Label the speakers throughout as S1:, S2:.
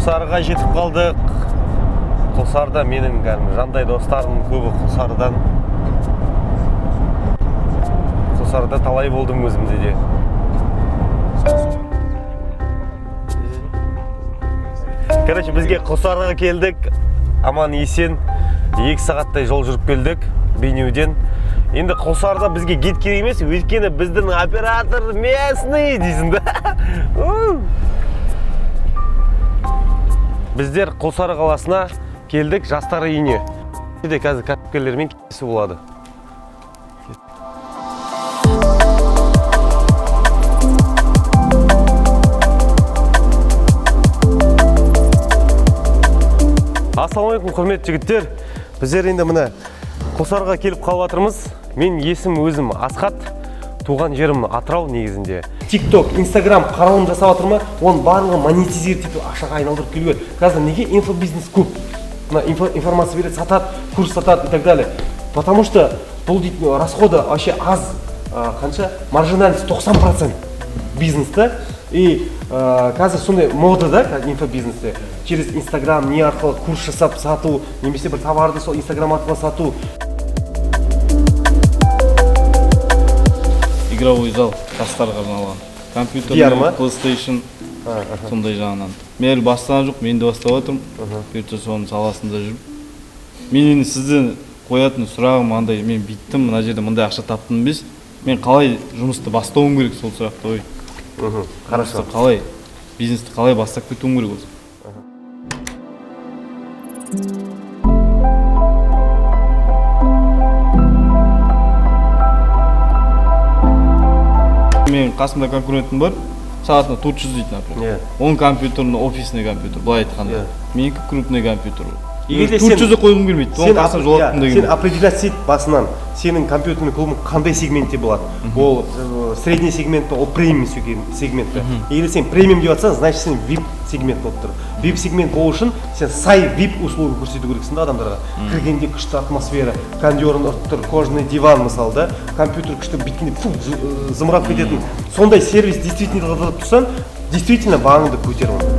S1: Құлсарыға жетіп қалдық. Құлсарыда менің кәдімгі жандай достарымның көбі Құлсарыдан. Құлсарыда талай болдым өзімде де. Короче, бізге Құлсарыға келдік. Аман есен 2 сағаттай жол жүріп келдік Бейнеуден. Енді Құлсарыда бізге гид керек емес, өйткені біздің оператор местный дейсің да. Біздер Құлсары қаласына келдік, жастар үйіне. Жерде қазір кәсіпкерлермен кездесу болады. Ассалаумағалейкум, құрметті жігіттер. Біздер енді міне Құлсарыға келіп қалып жатырмыз. Мен есім өзім Асхат, туған жерім Атырау негізінде. TikTok, Instagram қаралым жасап жатыр ма? Оның барлығын монетизировать етіп ақшаға айналдырып келу керек. Қазір неге инфобизнес көп? Мына информация береді, сатады, курс сатады и так далее. Потому что бұл дейтін расходы вообще аз, қанша? Маржинальность 90% бизнеста. И қазір сондай мода да, қазір инфобизнесте. Через Instagram не арқылы курс жасап сату, немесе бір товарды сол Instagram арқылы сату.
S2: Игровой зал жастарға арналған. Компьютер,
S1: VR ма?
S2: PlayStation, сондай жағынан. Мен әлі бастаған жоқ, мен де бастап жатырмын. Бұйыртса соның саласында жүрмін. Мен енді сізден қоятын сұрағым андай, мен бүйттім, мына жерде мындай ақша таптым емес. Мен қалай жұмысты бастауым керек, сол сұрақты ой.
S1: Хорошо.
S2: Жұмысты қалай, бизнесті қалай бастап кетуім керек осы? Менің қасымда конкурентім бар, сағатына 400 дейді, например. Оның компьютерін офисный компьютер, былай айтқанда. Менікі крупный компьютер.
S1: Егер де
S2: 400-ді қойғым келмейді, оның қасына жолатқым да
S1: сен
S2: келмейді.
S1: Определять ет басынан, сенің компьютерный клубың қандай сегментте болады. Ол средний сегмент пе, ол премиум сегмент пе. Егер сен премиум деп жатсаң, значит сен VIP сегмент болып тұр. VIP сегмент болу үшін сен сай VIP услуга көрсету керексің да адамдарға. Кіргенде күшті атмосфера, кондерін ұрып тұр, кожаный диван мысалы да, компьютер күшті бүйткенде фу, зымырап кететін. Сондай сервис действительно қылып тұрсаң, действительно бағаңды көтер оны.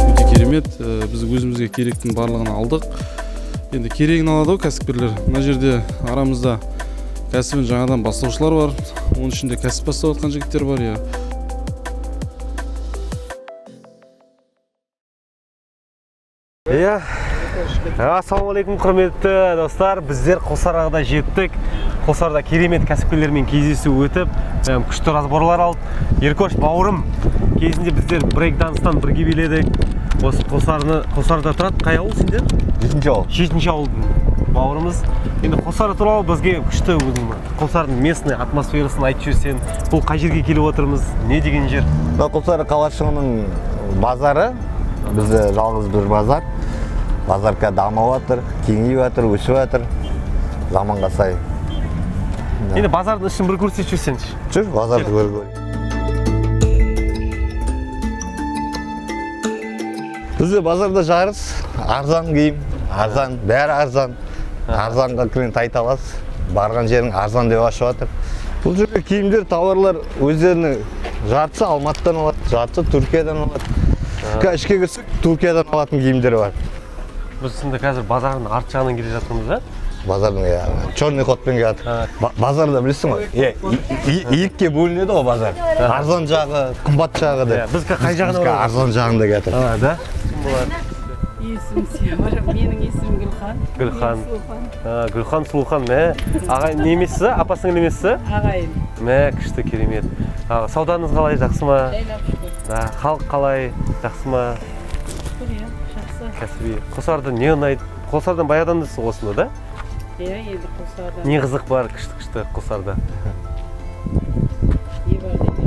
S3: Өте керемет. Біз өзімізге керектің барлығын алдық. Енді керегін алады ғой кәсіпкерлер. Мына жерде арамызда кәсібін жаңадан бастаушылар бар. Оның ішінде кәсіп бастап жатқан жігіттер бар, иә.
S1: Иә. Ассалаумағалейкум, құрметті достар. Біздер Құлсарыға да жеттік. Құлсарыда керемет кәсіпкерлермен кездесу өтіп, күшті разборлар алдық. Еркош бауырым, кезінде біздер брейк-данстан бірге биледік. Осы Құлсарыда тұрады. Қай ауыл сендер?
S4: 7-ші ауыл.
S1: 7-ші ауылдың бауырымыз. Енді Құлсары туралы бізге күшті өзің Құлсарының местный атмосферасын айтып жіберсең, бұл қай жерге келіп отырмыз, не деген жер?
S4: Мына Құлсары қалашығының базары, бізде жалғыз бір базар. Базар қазір дамып жатыр, кеңейіп жатыр, өсіп жатыр. Заманға сай.
S1: Енді базардың ішін бір көрсетіп жіберсеңші.
S4: Жүр, базарды көріп көрейік. Бізде базарда жарыс, арзан киім, арзан, бәрі арзан. Арзанға клиент айта аласыз. Барған жерің арзан деп ашып жатыр. Бұл жерде киімдер, тауарлар өздерінің жартысы Алматыдан алады, жартысы Түркиядан алады. Қазір ішке кірсек, Түркиядан алатын киімдер бар.
S1: Біз сонда қазір базардың арт жағынан келе жатырмыз да?
S4: Базардың, иә, черный ходпен келе жатыр. Базарда білесің ғой, иә, екіге бөлінеді ғой базар. Арзан жағы, қымбат жағы деп.
S1: Иә, біз қай жағына
S4: Біз
S1: барамыз?
S4: арзан жағында келе жатырмыз.
S1: А, да?
S5: Есімім Севар, менің есімім Гүлхан.
S1: Гүлхан.
S5: Мен Сұлухан.
S1: А, Гүлхан, Сұлухан, мә. Ағайын не емессіз, а? Апа сіңілі емессіз, а?
S5: Ағайын.
S1: Мә, күшті, керемет. А, саудаңыз қалай, жақсы ма?
S5: Жайлап шүкір.
S1: Да, халық қалай, жақсы ма?
S5: Шүкір, иә, жақсы.
S1: Кәсіби. Құлсарыда не ұнайды? Құлсарыдан баяғыдан да осында, да?
S5: Иә, енді Құлсарыда.
S1: Не қызық бар, күшті-күшті Құлсарыда?
S5: Не бар демекте?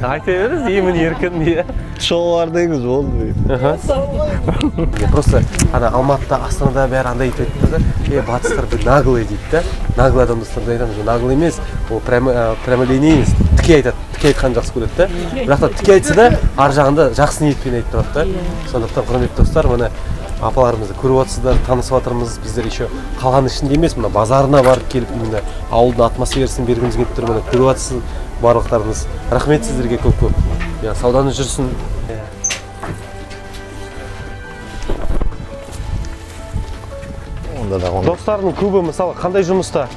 S1: Айта беріңіз, емін еркін, иә.
S4: Шоу бар деңіз, болды.
S1: Просто ана Алматыда, Астанада бәрі андай өйтіп айтады да, батыстар бір наглый дейді да. Наглый адамды айтамыз, наглый емес, ол прямолинейный емес, тіке айтады, тіке айтқанды жақсы көреді да. Бірақ та тіке айтса да, ар жағында жақсы ниетпен айтып тұрады да. Сондықтан, құрметті достар, міне Апаларымызды көріп жатсыздар, танысып жатырмыз. Біздер еще қаланың ішінде емес, мына базарына барып келіп, именно ауылдың атмосферасын бергіміз келіп тұр. Міне, көріп жатсыз барлықтарыңыз. Рахмет сіздерге көп көп. Иә, саудаңыз жүрсін.
S4: Онда да онда.
S1: Достарының көбі, мысалы, қандай жұмыста?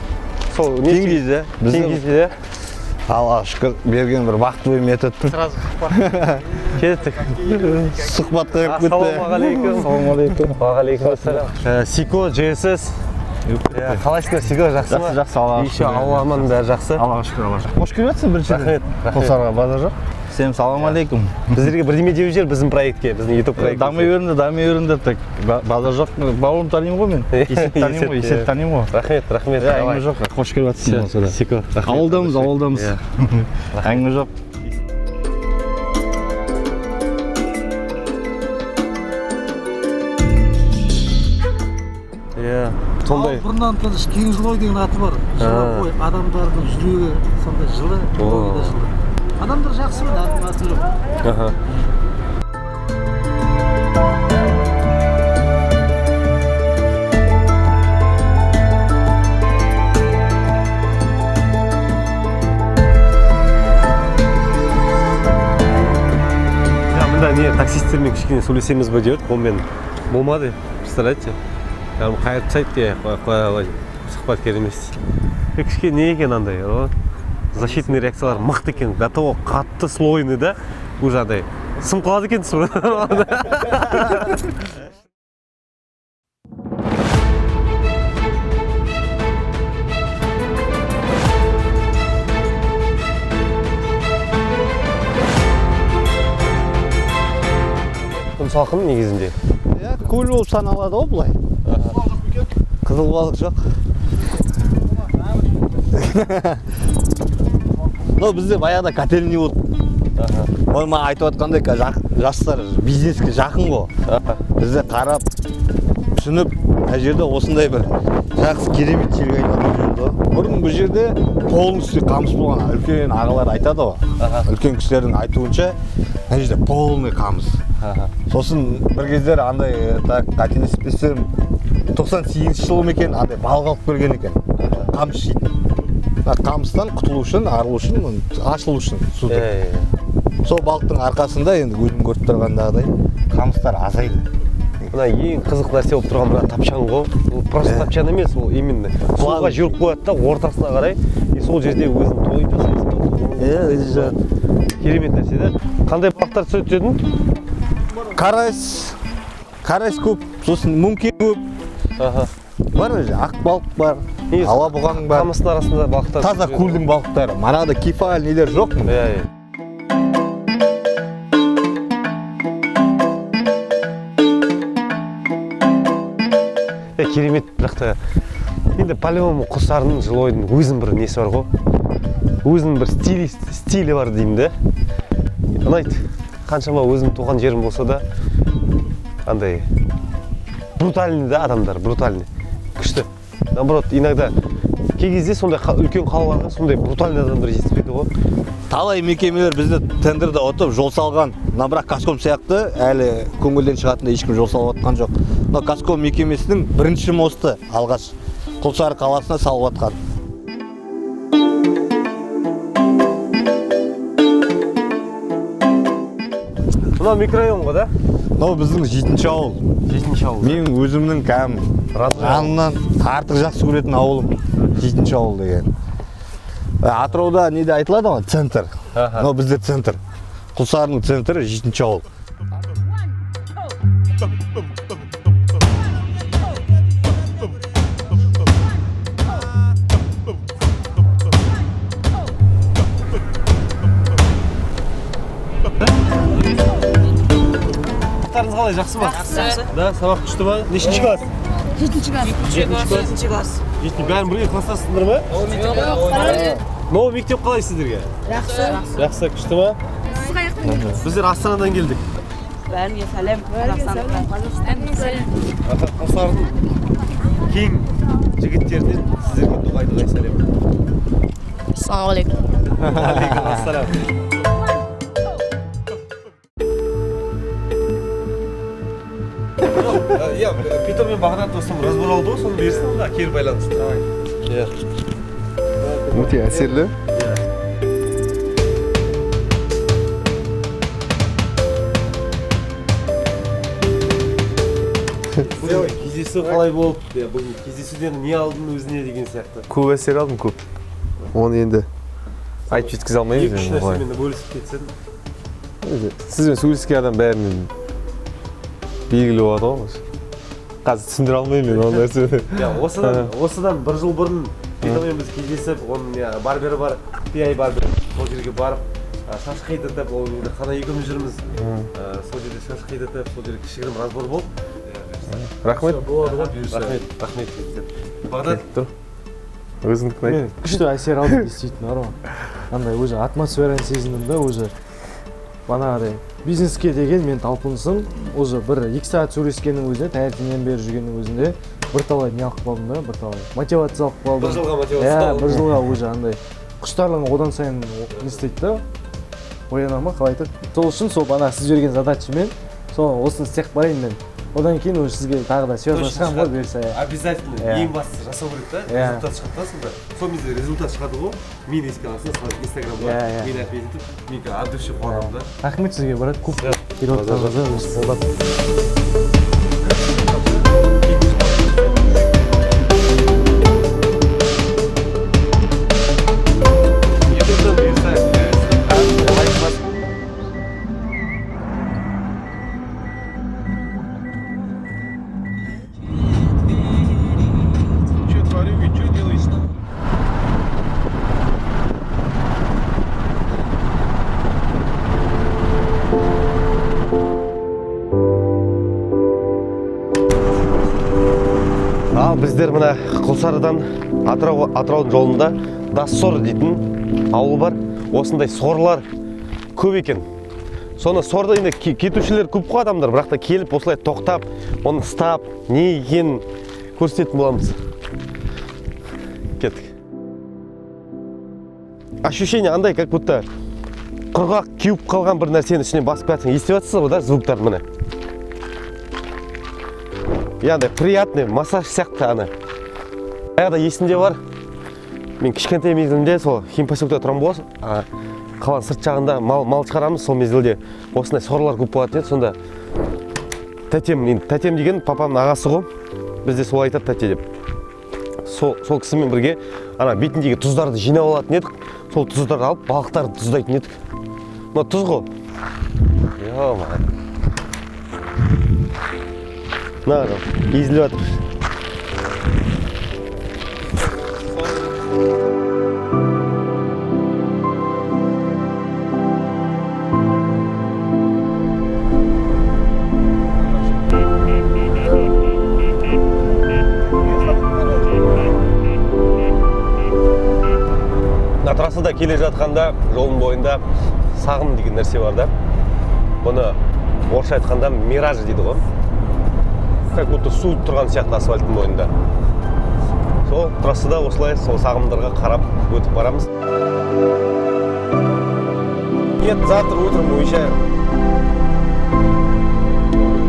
S1: Сол не?
S4: Теңгизде. Біздің
S1: Теңгизде.
S4: Аллаға шүкір, берген бір вахтовый методтың.
S1: Кеттік.
S4: Сұхбатқа кіріп кетті.
S1: Ассалаумағалейкум.
S2: Ассалаумағалейкум.
S1: Уағалейкум ассалам. Сико, JSS. Иә, қалайсыңдар, Сико, жақсы ма?
S2: Жақсы, жақсы, Аллаға
S1: Еще
S2: шүкір.
S1: Алла аман, бәрі жақсы.
S2: Аллаға шүкір, Аллаға шүкір. Қош келіп жатсың біріншіден.
S1: Рахмет, рахмет.
S2: Құлсарға базар жоқ. Всем салам алейкум.
S1: Біздерге бірдеме деп жібер біздің проектке, біздің YouTube проектке.
S2: Дами беріңдер, дами беріңдер. Так, базар жоқ. Бауырым танимын ғой мен. Есет танимын ғой, Есет танимын ғой.
S1: Рахмет, рахмет.
S2: Иә, әңгіме жоқ. Қош келіп жатсың болса да.
S1: Сико, рахмет.
S2: Ауылдамыз, ауылдамыз.
S1: Иә.
S2: Әңгіме жоқ.
S1: Иә, сондай.
S6: Бұрыннан тыныш, кең жылой деген аты бар. Жылы қой, адамдардың жүрегі сондай жылы, бойы да жылы. Адамдар жақсы ғой, аты жоқ.
S1: Аха. Ja, мында не, таксисттермен кішкене сөйлесеміз ба деп едік, онымен болмады, представляете? Кәдімгі қайырып тастайды де, қоя қоя, сұхбат керек емес дейді. Кішкене не екен андай, о, защитный реакциялар мықты екен, до того қатты слойный да, уже андай сынып қалады екенсің. Күн салқын негізінде.
S4: Иә, көл болып саналады ғой былай. Қызыл балық жоқ. Мынау бізде баяғыда котельный болды. Ой, маған айтып жатқандай, қазір жастар бизнеске жақын ғой. Бізде қарап, түсініп, мына жерде осындай бір жақсы керемет жерге айналдырып жіберді ғой. Бұрын бұл жерде полностью қамыс болған. Үлкен ағалар айтады ғой. Үлкен кісілердің айтуынша, мына жерде полный қамыс. Сосын бір кездері андай, так, қателеспесем, 98 жылы ма екен, андай балық алып келген екен. Қамыс жейтін. Мына қамыстан құтылу үшін, арылу үшін, ашылу үшін судың. Сол балықтың арқасында енді өзім көріп тұрғандағыдай қамыстар азайды.
S1: Мына ең қызық нәрсе болып тұрған мына тапшан ғой. Ол просто тапшан емес, ол именно суға жүріп қояды да ортасына қарай, и сол жерде өзің той жасайсың.
S4: Иә, өзі жатады.
S1: Керемет нәрсе да. Қандай балықтар түседі дедің?
S4: Карась, карась көп, сосын мүңке көп. Бар өзі, ақ балық бар,
S1: Негізі
S4: алабұғаң бар.
S1: Қамыстың арасында балықтар
S4: Таза
S1: түседі.
S4: көлдің балықтары. Манағыда кефаль нелер жоқ мында.
S1: Иә, иә. Керемет, бірақ та енді по-любому Құлсарының, Жылойдың өзінің бір несі бар ғой. Өзінің бір стилі бар деймін да. Ұнайды. Қаншама өзім туған жерім болса да, андай брутальный да адамдар, брутальный. Күшті. Наоборот, иногда кей кезде сондай үлкен қалаларға сондай брутальный адамдар жетіспейді ғой.
S4: Талай мекемелер бізді тендерде ұтып жол салған. Мына бірақ Казком сияқты әлі көңілден шығатындай ешкім жол салып жатқан жоқ. Мына Казком мекемесінің бірінші мосты алғаш Құлсары қаласына салып жатқан.
S1: Мынау микрорайон ғой да?
S4: Мынау біздің жетінші ауыл.
S1: Жетінші ауыл.
S4: Мен өзімнің кәдімгі
S1: Родной ауыл.
S4: жанымнан артық жақсы көретін ауылым жетінші ауыл деген. Атырауда неде айтылады ғой, центр. Мынау бізде центр. Құлсарының центрі жетінші ауыл.
S1: Сабақтарыңыз қалай, жақсы ма?
S5: Жақсы.
S1: Да, сабақ күшті ма? Нешінші класс?
S5: Жетінші класс. Жетінші класс.
S1: Жетінші, бәрін бірге класстасыңдар ма? Новый мектеп қалай сіздерге?
S5: Жақсы.
S1: Жақсы, күшті ма?
S7: Сіз қай жақтан келдіңіз?
S1: Біздер Астанадан келдік.
S5: Бәріңе сәлем. Қазақстан.
S7: Сәлем.
S1: Құлсарының кең жігіттерінен сіздерге дұғай дұғай сәлем.
S7: Ассалаумағалейкум.
S1: Алейкум ассалам. Иә, Питер мен Бағдат досым разбор алды ғой, соны берсін онда, кері байланысты. Иә.
S7: Өте әсерлі.
S1: Кездесу қалай болып, иә, бүгін кездесуден не алдың өзіне деген сияқты.
S8: Көп әсер алдым, көп. Оны енді айтып жеткізе алмаймыз.
S1: Екі үш
S8: Енді былай.
S1: нәрсемен бөлісіп кетсең.
S8: Өзі сізбен сөйлескен адам бәрінен белгілі болады ғой осы. Қазір түсіндіре алмаймын мен ол нәрсені.
S1: Иә, осыдан бір жыл бұрын Питермен біз кездесіп, оның, иә, барбері бар, PI барбер, сол жерге барып, шаш қидыртып, ол енді қана екеуміз жүрміз. Сол жерде шаш қидыртып, сол жерде кішігірім разбор болып.
S8: Рахмет.
S1: Рахмет, рахмет жігіттер. Бағдат,
S8: Тұр. Өзіңдікін айт.
S9: Мен күшті әсер алдым, действительно, бар ғой. Андай уже атмосфераны сезіндім да, уже бағанағыдай бизнеске деген мен талпынысым уже 1-2 сағат сөйлескеннің өзінде, таңертеңнен бері жүргеннің өзінде бірталай не алып қалдым да, бірталай мотивация алып қалдым.
S1: Бір жылға мотивация
S9: Иә,
S1: алдың.
S9: бір жылға уже андай құштарлығың одан сайын не істейді да, ояна ма, қалай айтады. Сол үшін сол бағана сіз берген задачамен сол осыны істеп барайын мен. Одан кейін уже сізге тағы да связь
S1: Точно
S9: шығамын ғой,
S1: шығады.
S9: бұйырса, иә.
S1: Обязательно.
S9: Иә.
S1: Ең бастысы жасау керек та.
S9: Иә.
S1: Результат шығады да сонда. Сол кезде результат шығады ғой. Мен еске аласың, сразу Инстаграмға
S9: Иә, иә.
S1: мені отметить етіп, мен от души қуанамын да.
S9: Рахмет сізге, брат, көп келіп жатқаныңызға, өзі қолдап.
S1: Ютубтан бұйырса, лайк басып.
S7: Че, тварюги, что делаешь?
S1: Ал біздер мына Құлсарыдан Атырау, Атыраудың жолында Доссор дейтін ауыл бар. Осындай сорлар көп екен. Соны сорда енді кетушілер көп қой адамдар, бірақ та келіп осылай тоқтап, оны ұстап, не екенін көрсететін боламыз. Кеттік. Ощущение андай, как будто құрғақ кеуіп қалған бір нәрсенің үстіне басып жатсаң, естіп жатсыз ғой да звуктарды, міне. Иә, приятный массаж сияқты ана. Баяғыда есімде бар. Мен кішкентай мезгілімде сол Химпоселкте тұрамын ғой, қаланың сырт жағында мал шығарамыз, сол мезгілде осындай сорлар көп болатын еді. Сонда тәтем, енді тәтем деген папамның ағасы ғой, бізде сол айтады тәте деп. Сол кісімен бірге ана бетіндегі тұздарды жинап алатын едік. Сол тұздарды алып балықтарды тұздайтын едік. Мына тұз ғой. Ё-моё. Мына езіліп жатыр. Мына трассада келе жатқанда жолдың бойында сағым деген нәрсе бар да. Бұны орысша айтқанда мираж дейді ғой. Как будто су тұрған сияқты асфальттың бойында. Сол трассада осылай сол сағымдарға қарап өтіп барамыз. Нет, завтра утром уезжаем.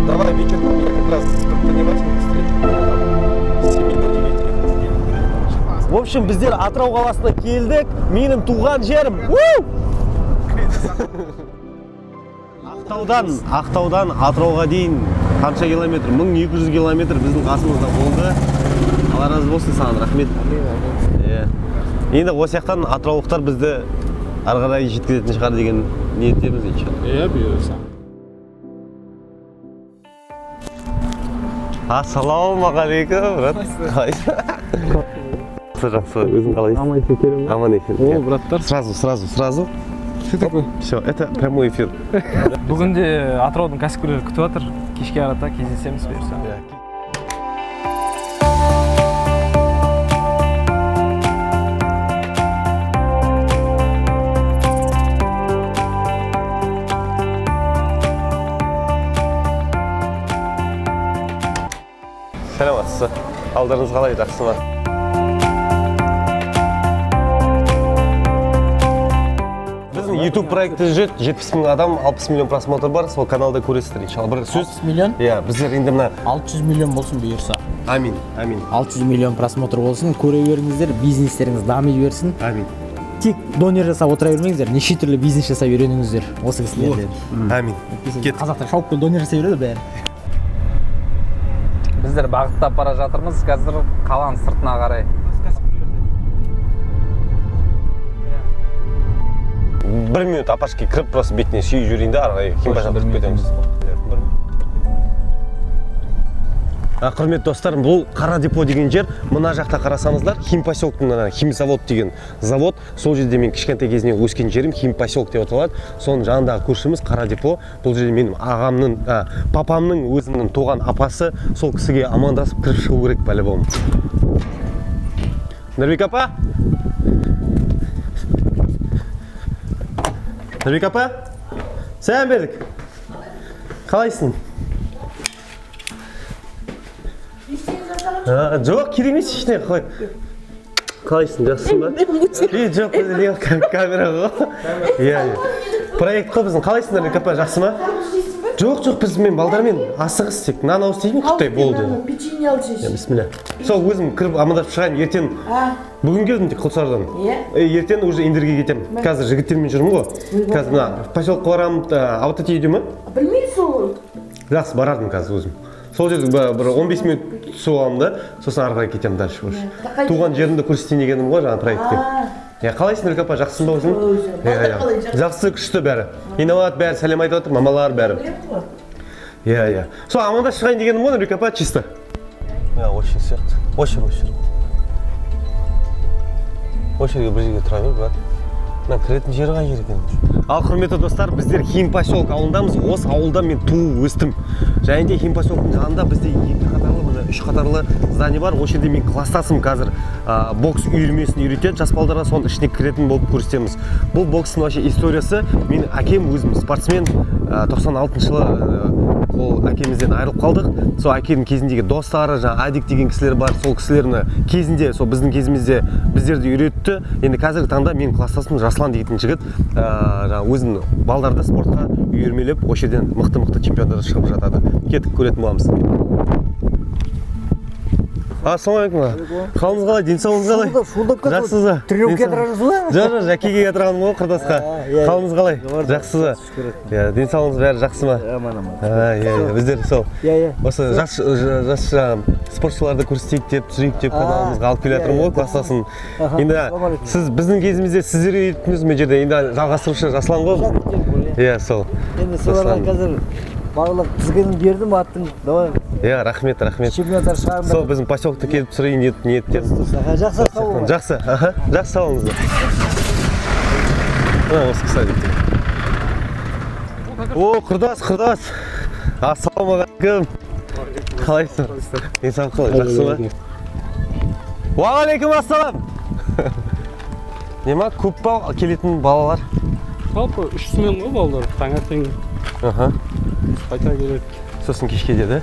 S1: Давай вечером, я как раз с предпринимателем встречу. С 7 до 9. В общем, біздер Атырау қаласына келдік. Менің туған жерім. Уу! Ақтаудан Атырауға дейін қанша километр? 1200 километр біздің қасымызда болды. Алла разы болсын саған, рахмет. Иә. Енді осы жақтан атыраулықтар бізді ары қарай жеткізетін шығар деген ниеттеміз, иншалла.
S3: Иә, бұйырса.
S1: Ассалаумағалейкум, брат. Қалайсың? Жақсы, жақсы. Өзің қалайсың?
S3: Аман есен келем.
S1: Аман есен.
S3: О, браттар.
S1: Сразу, сразу, сразу.
S3: Что такое?
S1: Все, это прямой эфир.
S10: Бүгін де Атыраудың кәсіпкерлері күтіп жатыр. Кешке қарата кездесеміз, бұйырса.
S1: Саламатсыз ба? Алдарыңыз қалай, жақсы ма? Біздің YouTube проекті жүреді, 70 мың адам, 60 миллион просмотр бар, сол каналда көресіздер, иншалла. Бір сөз.
S11: 60 миллион?
S1: Иә, біздер енді мына
S11: 600 миллион болсын бұйырса.
S1: Амин, амин.
S11: 600 миллион просмотр болсын, көре беріңіздер, бизнестеріңіз дами берсін.
S1: Амин.
S11: Тек донер жасап отыра бермеңіздер, неше түрлі бизнес жасап үйреніңіздер осы кісілерден.
S1: Амин.
S11: Кеттік. Қазақтар шауып келіп донер жасай береді бәрі.
S10: Біздер бағыттап бара жатырмыз қазір қаланың сыртына қарай.
S1: Бір минут апашке кіріп, просто бетіне сүйіп жіберейін де, ары қарай химпашқа кіріп кетеміз. Құрметті достар, бұл Қара депо деген жер. Мына жақта қарасаңыздар, химпоселктің ана химзавод деген завод. Сол жерде мен кішкентай кезінен өскен жерім химпоселк деп аталады. Соның жанындағы көршіміз Қара депо. Бұл жерде менің ағамның, папамның өзінің туған апасы. Сол кісіге амандасып кіріп шығу керек по-любому. Нұрбек апа? Нұрбек апа? Сәлем бердік. Қалайсың? Жоқ, керек емес ештеңе, қой. Қалайсың, жақсысың ба? Жоқ, бізде камера ғой. Иә, иә. Проект қой біздің. Қалайсың, Нұрбек апа, жақсы ма? Жоқ, жоқ, біз мен балдармен асығыс тек нан ауыз тиген құттай болды.
S5: Печенье алып жейсің.
S1: Бісміллә. Сол өзім кіріп амандасып шығайын, ертең. Бүгін келдім тек Құлсарыдан. Ертең уже Индерге кетемін. Қазір жігіттермен жүрмін ғой. Қазір мына поселокқа барамын, Аутати үйде ме?
S5: Білмеймін сол.
S1: Жақсы, барардым қазір өзім. Сол жерде бір 15 минут түсіп аламын да, сосын ары қарай кетемін дальше уже. Туған жерімді көрсетейін дегенім ғой жаңа проектке. Иә, қалайсың, Нұрбек апа, жақсысың ба өзің? Иә, жақсы, күшті бәрі. Инабат бәрі сәлем айтып жатыр, мамалар бәрі. Иә, иә. Сол амандасып шығайын дегенім ғой, Нұрбек апа, чисто. Иә, осы жер сияқты. Осы жер, осы жер. Осы жерге бір жерге тұра бер, брат. Мына кіретін жері қай жер екен? Ал құрметті достар, біздер Химпоселк ауылындамыз. Осы ауылда мен туып өстім. Және де Химпоселктің жанында бізде 2 қатарлы, мына 3 қатарлы здание бар. Осы жерде мен класстасым қазір бокс үйірмесін үйретеді жас балдарға, соның ішіне кіретін болып көрсетеміз. Бұл бокстың вообще историясы, менің әкем өзім спортсмен, 96 жылы ол әкемізден айырылып қалдық. Сол әкемнің кезіндегі достары, жаңа Адик деген кісілер бар, сол кісілерні кезінде, сол біздің кезімізде біздерді үйретті. Енді қазіргі таңда менің класстасым Жаслан дейтін жігіт, жаңа өзінің балдарды спортқа үйірмелеп, осы жерден мықты-мықты чемпиондар шығып жатады. Кетіп көретін боламыз. Ассалаумағалейкум. Қалыңыз қалай, денсаулығыңыз қалай? Жақсысыз ба?
S6: Тренировкаға отырасыз ба?
S1: Жоқ, жоқ, жәкеге отырғаным ғой, құрдасқа. Қалыңыз қалай? Жақсысыз ба? Иә, денсаулығыңыз бәрі жақсы ма?
S6: Аман, аман.
S1: Иә, иә, біздер сол.
S6: Иә, иә.
S1: Осы жас спортшыларды көрсетейік деп, түсірейік деп каналымызға алып келе жатырмын ғой, класстасын. Енді сіз біздің кезімізде сіздер үйреттіңіз мына жерде, енді жалғастырушы Жаслан ғой. Иә, сол.
S6: Енді соларға қазір барлық тізгінін бердім, аттың, давай.
S1: Иә, рахмет, рахмет.
S6: Чемпионаттар шығарыңдар.
S1: Сол біздің поселокты келіп түсірейін деп ниеттеп.
S6: Жақсы, сау болыңыз.
S1: Жақсы, аха, жақсы, сау болыңыздар. Осы кісі әдетте. О, құрдас, құрдас. Ассалаумағалейкум. Қалайсың? Денсаулық қалай? Жақсы ма? Уағалейкум ассалам. Не ма, көп па келетін балалар?
S12: Жалпы 3 смен ғой балалар, таңертең.
S1: Аха.
S12: Қайта келеді.
S1: Сосын кешке деді.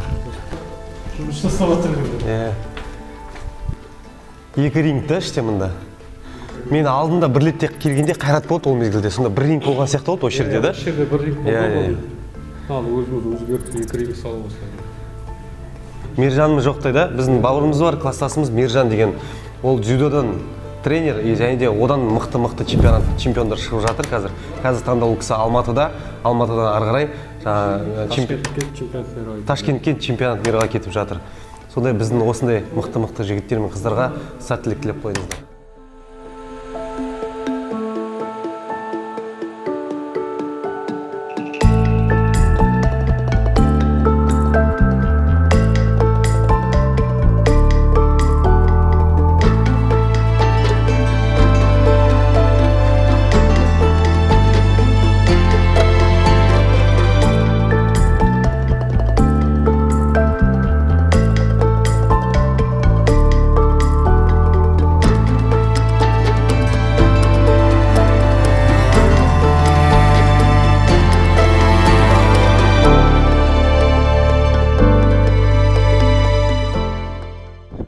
S12: Жұмыс жасап жатыр.
S1: Иә. 2 ринг та іште мында. Мен алдында бір рет келгенде Қайрат болды ол мезгілде. Сонда бір ринг болған сияқты болды осы жерде, да?
S12: Осы жерде бір ринг болды. Ал өзіміз өзгертіп 2 ринг салып осылай.
S1: Мержанымыз жоқтай да, біздің бауырымыз бар, класстасымыз Мержан деген. Ол дзюдодан тренер, және де одан мықты-мықты чемпиондар шығып жатыр қазір. Қазір таңда ол кісі Алматыда, Алматыдан ары қарай Ташкентке чемпионат мирға кетіп жатыр. Сондай біздің осындай мықты-мықты жігіттер мен қыздарға сәттілік тілеп қойыңыздар.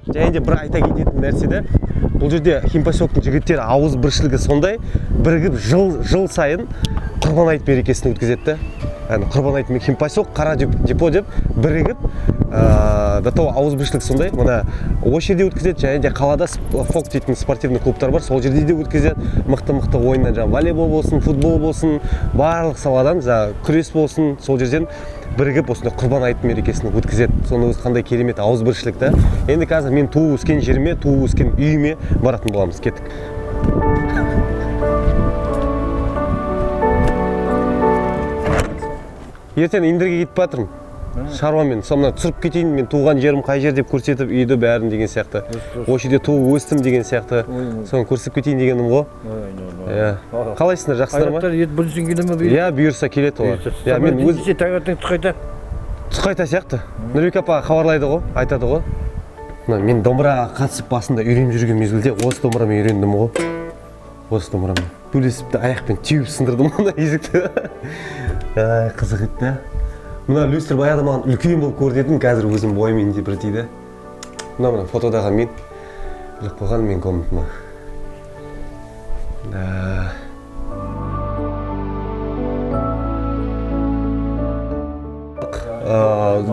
S1: Және де бір айта кететін нәрсе де, Бұл жерде Химпоселктің жігіттері ауыз біршілігі сондай, бірігіп жыл сайын Құрбан айт мерекесін өткізеді да. Яғни Құрбан айт Химпоселк, Қара депо деп бірігіп, до того ауызбіршілік сондай, мына осы жерде өткізеді, және де қалада фок дейтін спортивный клубтар бар, сол жерде де өткізеді. Мықты-мықты ойыннан, жаңағы волейбол болсын, футбол болсын, барлық саладан, жаңағы күрес болсын, сол жерден бірігіп осындай Құрбан айт мерекесін өткізеді. Соның өзі қандай керемет ауызбіршілік та. Енді қазір мен туып өскен жеріме, туып өскен үйіме баратын боламыз. Кеттік. Ертең Индерге кетіп жатырмын шаруамен, соны түсіріп кетейін, мен туған жерім қай жер деп көрсетіп, үйді бәрін деген сияқты. Осы жерде туып өстім деген сияқты. Соны көрсетіп кетейін дегенім ғой. Иә. Қалайсыңдар, жақсысыздар ма?
S13: Ет біріншіден келе ме?
S1: Иә, бұйырса келеді олар. Иә, мен өз
S13: таңертең түс қайта.
S1: Түс қайта сияқты. Нұрбек апа хабарлайды ғой, айтады ғой. Мына мен домбыраға қатысып басында үйреніп жүрген мезгілде осы домбырамен үйрендім ғой. Осы домбырамен. Төлесіпті аяқпен теуіп сындырдым ана есікті. Ай, қызық еді да. Мына люстр баяғыда маған үлкен болып көрінетін, қазір өзім бойыммен де бірдей да. Мына фотодағы мен іліп қойған мен комнатама. Да.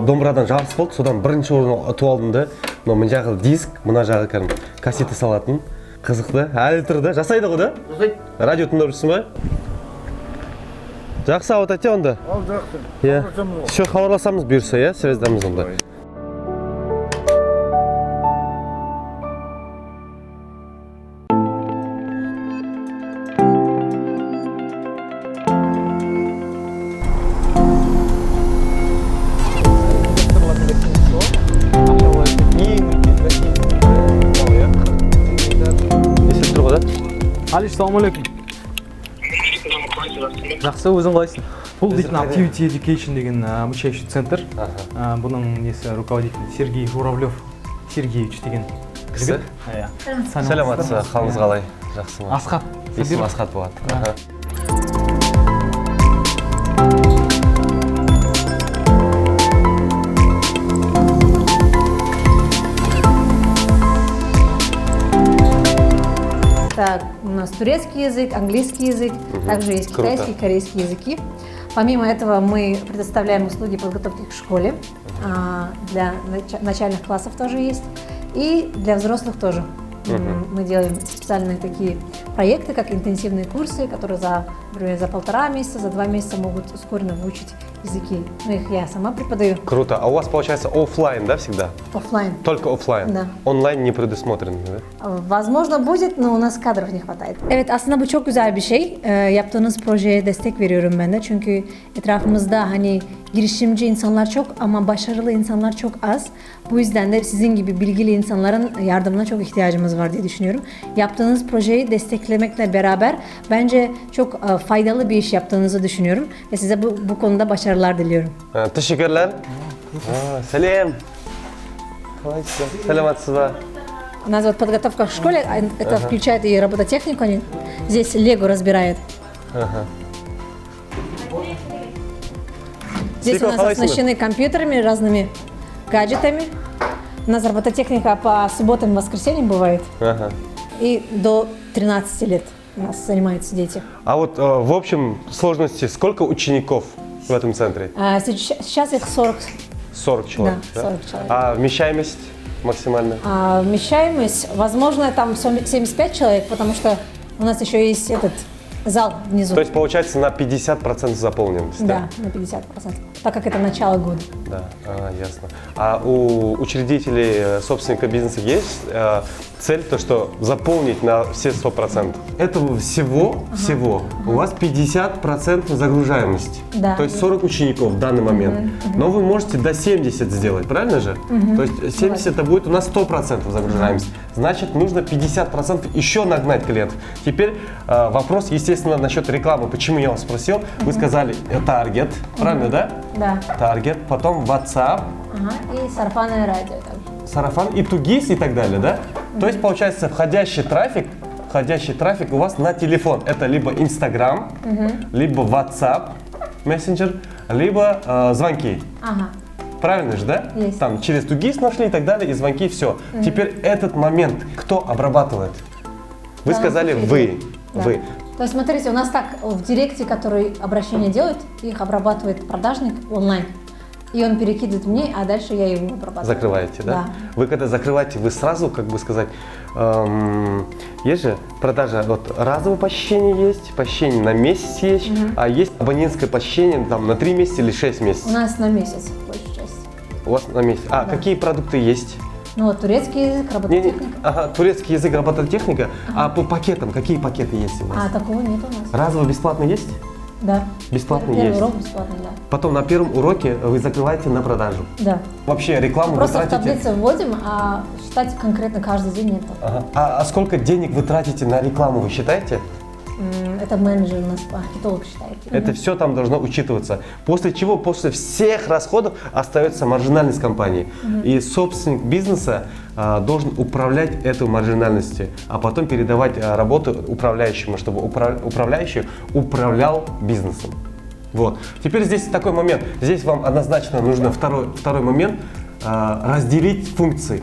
S1: Домбырадан жарыс болды, содан бірінші орын ұтып алдым да. Мына жағы диск, мына жағы кәдімгі кассета салатын. Қызық да, әлі тұр да, жасайды ғой да?
S13: Жасайды.
S1: Радио тыңдап жүрсің ба? Жақсы, ауыт әте онда.
S13: Ал жақсы.
S1: Иә. Все, хабарласамыз бұйырса, иә, связьдамыз онда.
S10: Алиш, салам алейкум. Жақсы, өзің қалайсың?
S9: Бұл дейтін Activity Education деген обучающий центр. Бұның несі руководитель Сергей Журавлев Сергеевич деген
S1: кісі.
S9: Иә.
S1: Саламатсыз, қалыңыз қалай? Жақсы ма?
S9: Асхат.
S1: Есімім Асхат болады.
S14: Это у нас турецкий язык, английский язык, также есть китайский, корейский языки. Помимо этого мы предоставляем услуги подготовки к школе, для начальных классов тоже есть, и для взрослых тоже. Мы делаем специальные такие проекты, как интенсивные курсы, которые, например, за 1,5 месяца, за 2 месяца могут ускоренно выучить языки. Ну, их я сама преподаю.
S1: Круто. А у вас, получается, офлайн, да, всегда?
S14: Офлайн.
S1: Только офлайн?
S14: Да.
S1: Онлайн не предусмотрен, да?
S14: Возможно, будет, но у нас кадров не хватает. Evet, aslında bu çok güzel bir şey. Yaptığınız projeye destek veriyorum ben de. Çünkü etrafımızda hani girişimci insanlar çok ama başarılı insanlar çok az. Bu yüzden de sizin gibi bilgili insanların yardımına çok ihtiyacımız var diye düşünüyorum. Yaptığınız projeyi desteklemekle beraber bence çok faydalı bir iş yaptığınızı düşünüyorum ve size bu konuda başarılar diliyorum.
S1: Teşekkürler. Selam. Саламатсыз ба?
S14: У нас вот подготовка в школе, это включает и робототехнику, они здесь лего разбирают. Здесь у нас оснащены компьютерами, разными гаджетами. У нас робототехника по субботам и воскресеньям бывает. И до 13 лет у нас занимаются дети.
S1: А вот в общем сложности сколько учеников в этом центре?
S14: Сейчас их 40.
S1: 40 человек,
S14: да? 40 человек.
S1: А вмещаемость максимально?
S14: Вмещаемость, возможно, там 75 человек, потому что у нас еще есть этот зал внизу.
S1: То есть, получается, на 50% заполненность, да?
S14: Да, на 50%, так как это начало года.
S1: Да, ясно. А у учредителей, собственника бизнеса есть цель, то, что заполнить на все 100%? Этого всего, у вас 50% загружаемость.
S14: Да.
S1: То есть 40 учеников в данный момент. Но вы можете до 70 сделать, правильно же? То есть 70 это будет у нас 100% загружаемость. Значит, нужно 50% еще нагнать клиентов. Теперь вопрос, естественно, насчет рекламы. Почему я вас спросил? Вы сказали таргет, правильно, да?
S14: Да.
S1: Таргет, потом WhatsApp.
S14: И сарафанное радио также.
S1: Сарафан и 2ГИС и так далее, да? То есть, получается, входящий трафик у вас на телефон. Это либо Instagram, либо WhatsApp мессенджер, либо звонки. Правильно же, да?
S14: Есть.
S1: Там через 2ГИС нашли и так далее, и звонки, все. Теперь этот момент кто обрабатывает? Вы
S14: Да,
S1: сказали вы.
S14: Да.
S1: Вы.
S14: То есть, смотрите, у нас так в директе, который обращение делает, их обрабатывает продажник онлайн. И он перекидывает мне, а дальше я его обрабатываю.
S1: Закрываете, да?
S14: Да.
S1: Вы когда закрываете, вы сразу, как бы сказать, есть же продажа, вот разовое посещение есть, посещение на месяц есть, а есть абонентское посещение там на 3 месяца или 6 месяцев.
S14: У нас на месяц, большая часть.
S1: У вас на месяц. А
S14: Да.
S1: какие продукты есть?
S14: Ну вот турецкий язык, робототехника.
S1: Ага, турецкий язык, робототехника. А по пакетам, какие пакеты есть у вас?
S14: А, такого нет у нас.
S1: Разово бесплатно есть?
S14: Да.
S1: Бесплатно
S14: Первый
S1: есть.
S14: урок бесплатный, да.
S1: Потом на первом уроке вы закрываете на продажу.
S14: Да.
S1: Вообще рекламу
S14: Просто
S1: вы
S14: в
S1: тратите?
S14: таблице вводим, а считать конкретно каждый день нет.
S1: Ага. А сколько денег вы тратите на рекламу, вы считаете?
S14: Это менеджер у нас, маркетолог считает.
S1: Это все там должно учитываться. После чего, после всех расходов остается маржинальность компании. И собственник бизнеса должен управлять этой маржинальностью, а потом передавать работу управляющему, чтобы управляющий управлял бизнесом. Вот. Теперь здесь такой момент. Здесь вам однозначно нужно второй момент разделить функции.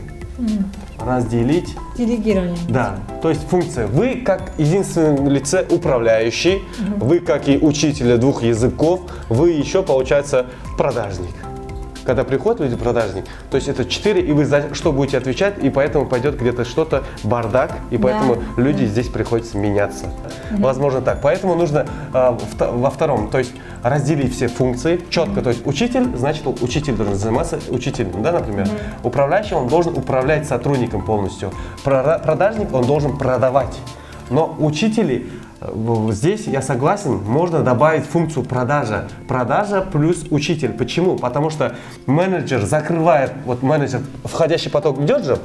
S1: Разделить.
S14: Делегирование.
S1: Да, то есть функция. Вы как единственном лице управляющий, вы как и учитель двух языков, вы еще, получается, продажник. Когда приходят люди, продажник, то есть это 4, и вы за что будете отвечать, и поэтому пойдет где-то что-то, бардак, и поэтому люди здесь приходится меняться. Возможно так. Поэтому нужно во втором, то есть разделить все функции четко. То есть учитель, значит, учитель должен заниматься учителем, да, например. Управляющий, он должен управлять сотрудником полностью. Продажник, он должен продавать. Но учители, здесь я согласен, можно добавить функцию продажа. Продажа плюс учитель. Почему? Потому что менеджер закрывает, вот менеджер, входящий поток идет же,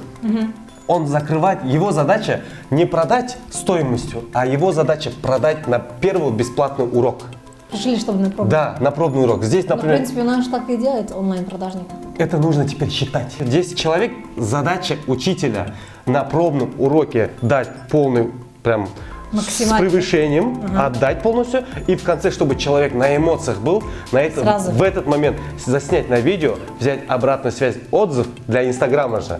S1: он закрывает, его задача не продать стоимостью, а его задача продать на первый бесплатный урок.
S14: Пришли, чтобы на пробный.
S1: Да, на пробный урок. Здесь, например,
S14: ну, в принципе, у нас же так и делает онлайн-продажник.
S1: Это нужно теперь считать. 10 человек, задача учителя на пробном уроке дать полный, прям с превышением, отдать полностью, и в конце, чтобы человек на эмоциях был, на этом, в этот момент заснять на видео, взять обратную связь, отзыв для Инстаграма же.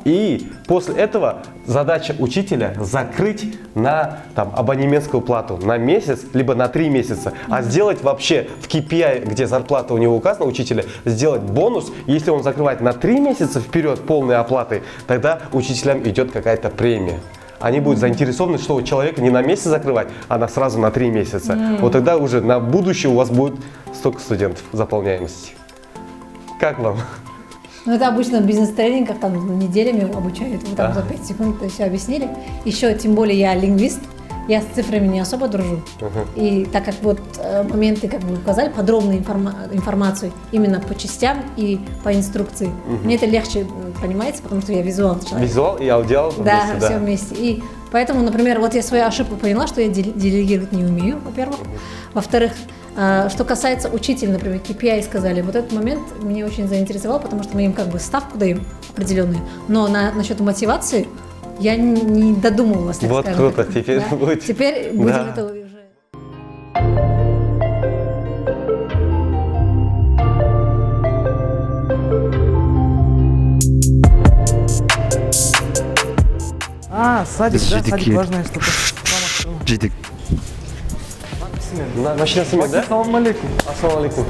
S1: И после этого задача учителя закрыть на там, абонементскую плату на месяц, либо на 3 месяца, а сделать вообще в KPI, где зарплата у него указана, учителя, сделать бонус, если он закрывает на 3 месяца вперед полной оплаты, тогда учителям идет какая-то премия. Они будут заинтересованы, что у человека не на месяц закрывать, а на сразу на 3 месяца. Вот тогда уже на будущее у вас будет столько студентов заполняемости. Как вам?
S14: Ну, это обычно в бизнес-тренингах там неделями обучают. Вы там за 5 секунд это все объяснили. Еще, тем более, я лингвист, я с цифрами не особо дружу. И так как вот моменты, как вы указали, подробную информацию именно по частям и по инструкции, мне это легче понимается, потому что я визуал человек.
S1: Визуал и аудиал вместе, да.
S14: Все вместе. И поэтому, например, вот я свою ошибку поняла, что я делегировать не умею, во-первых. Во-вторых, что касается учителя, например, KPI сказали, вот этот момент меня очень заинтересовал, потому что мы им как бы ставку даем определенную, но насчет мотивации я не додумывалась, так
S1: вот
S14: скажем.
S1: Круто, теперь
S14: да?
S1: будет.
S14: Теперь будем это уже.
S10: А, садик, да, садик важная штука.
S7: Жидик.
S1: Машинасымен, да?
S10: Ассалаумағалейкум.
S1: Ассалаумағалейкум.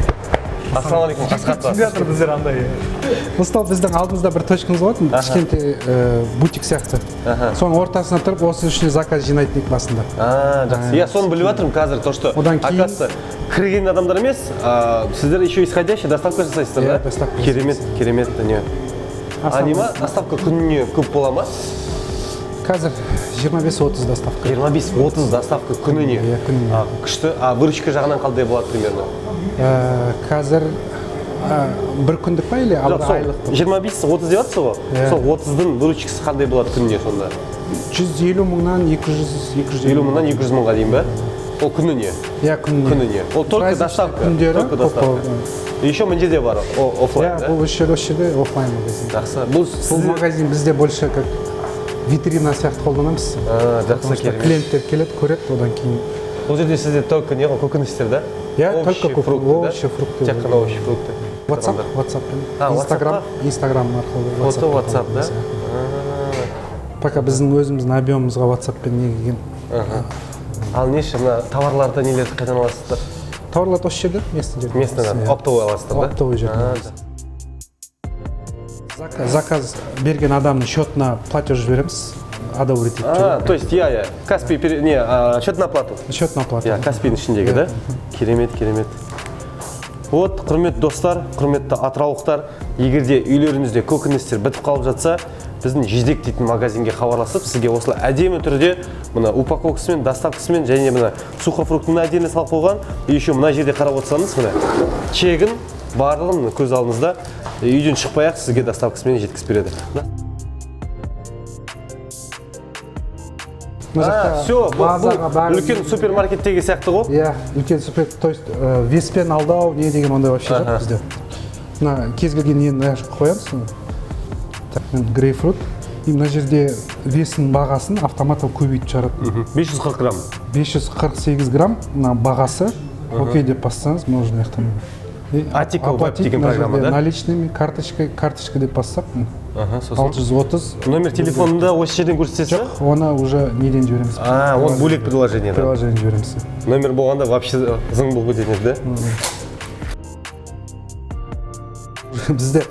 S1: Ассалаумағалейкум, Асхат.
S10: Түсінбей жатыр біздер андай.
S13: Мысалы, біздің алдымызда бір точкамыз болатын, кішкентай бутик сияқты. Соның ортасына тұрып, осы ішіне заказ жинайтын едік басында.
S1: Жақсы. Я соны біліп жатырмын қазір, то что, оказывается, кірген адамдар емес, сіздер еще исходящий доставка жасайсыздар, да?
S13: Доставка.
S1: Керемет, керемет дүние. А не ма, доставка күніне көп бола ма?
S13: Қазір 25-30 доставка.
S1: 25-30 доставка күніне?
S13: Иә, күніне.
S1: Күшті. А выручка жағынан қандай болады примерно?
S13: Қазір бір күндік па или айлық?
S1: 25-30 деп жатсыз ғой? Сол 30-дың выручкасы қандай болады күніне сонда?
S13: 150 мыңнан 200
S1: мыңнан 200 мыңға дейін ба? Ол күніне?
S13: Иә, күніне.
S1: Күніне. Ол только доставка. Только доставка. Еще мына жерде бар, офлайн, да?
S13: Иә, бұл осы жерде офлайн магазин.
S1: Жақсы.
S13: Бұл магазин бізде больше как витрина сияқты қолданамыз.
S1: Жақсы, керемет.
S13: Клиенттер келеді, көреді, одан кейін
S1: Бұл жерде сізде только не ғой, көкөністер, да?
S13: Иә, только
S1: фрукты,
S13: овощи, фрукты.
S1: Тек қана овощи, фрукты.
S13: WhatsApp, WhatsApp, Instagram, Instagram арқылы.
S1: Фото WhatsApp, да?
S13: Пока біздің өзіміздің объемымызға WhatsApp-пен не келген.
S1: Ал неше мына товарларды, нелерді қайдан аласыздар?
S13: Товарларды осы жерден, местный жерден.
S1: Местный, оптовый аласыздар, да?
S13: Оптовый жерден. Заказ берген адамның счетына платеж жібереміз, одобрить етіп.
S1: А, то есть я, Каспий, не, счет на оплату.
S13: Счет на оплату.
S1: Я, Каспийдің ішіндегі, да? Керемет, керемет. Вот, құрметті достар, құрметті атыраулықтар, егер де үйлеріңізде көкөністер бітіп қалып жатса, біздің Жидек дейтін магазинге хабарласып, сізге осылай әдемі түрде мына упаковкасымен, доставкасымен және мына сухофруктыны отдельно салып қойған. И еще мына жерде қарап отырсаңыз, мына чегін барлығын көз алдыңызда, үйден шықпай ақ сізге доставкасымен жеткізіп береді. Все, бұл үлкен супермаркеттегі сияқты ғой?
S13: Иә, үлкен супер, то есть веспен алдау, не деген ондай вообще жоқ бізде. Мына кез келген нені мына жаққа қоямыз. Так, грейпфрут. И мына жерде весінің бағасын автоматом көбейтіп шығарады.
S1: 540 грамм.
S13: 548 грамм мына бағасы. Окей деп бассаңыз, можно жақтан.
S1: Атика Веб деген программа, да?
S13: Наличными, карточкой, карточка деп бассақ, 630.
S1: Номер телефонында осы жерден көрсетесіз?
S13: Жоқ, оны уже неден жібереміз.
S1: А, оны бөлек приложение, да?
S13: Приложение жібереміз.
S1: Номер болғанда вообще зың болып кететін еді, да?
S13: Бізде,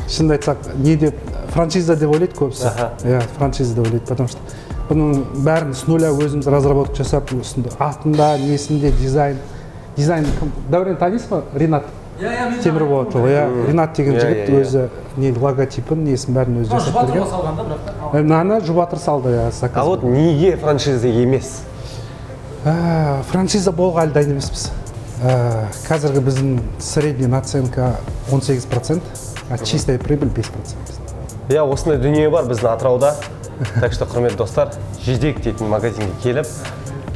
S13: шынымды айтсақ, не деп, франшиза деп ойлайды көбісі. Иә, франшиза деп ойлайды, потому что бұның бәрін с нуля өзіміз разработка жасап, атында, несінде, дизайн. Дизайн, Дәурен танисыз ба? Ринат Темірболатұлы, иә, Ринат деген жігіт өзі не логотипін, несін бәрін өзі жасап берген. Мынаны Жұбатыр салды, иә, заказ.
S1: А вот неге франшиза емес?
S13: Франшиза болуға әлі дайын емеспіз. Қазіргі біздің средний наценка 18%, а чистая прибыль 5%.
S1: Иә, осындай дүние бар біздің Атырауда. Так что, құрметті достар, Жидек дейтін магазинге келіп,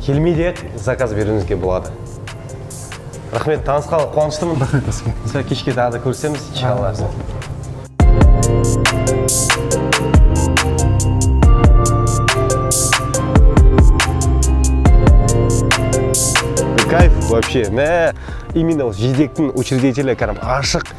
S1: келмей де заказ беруіңізге болады. Рахмет, танысқалы қуаныштымын.
S13: Рахмет, сізге.
S1: Все, кешке тағы да көрісеміз, иншалла. Кайф вообще. Мә, именно осы Жидектің учредителі, кәдімгі ашық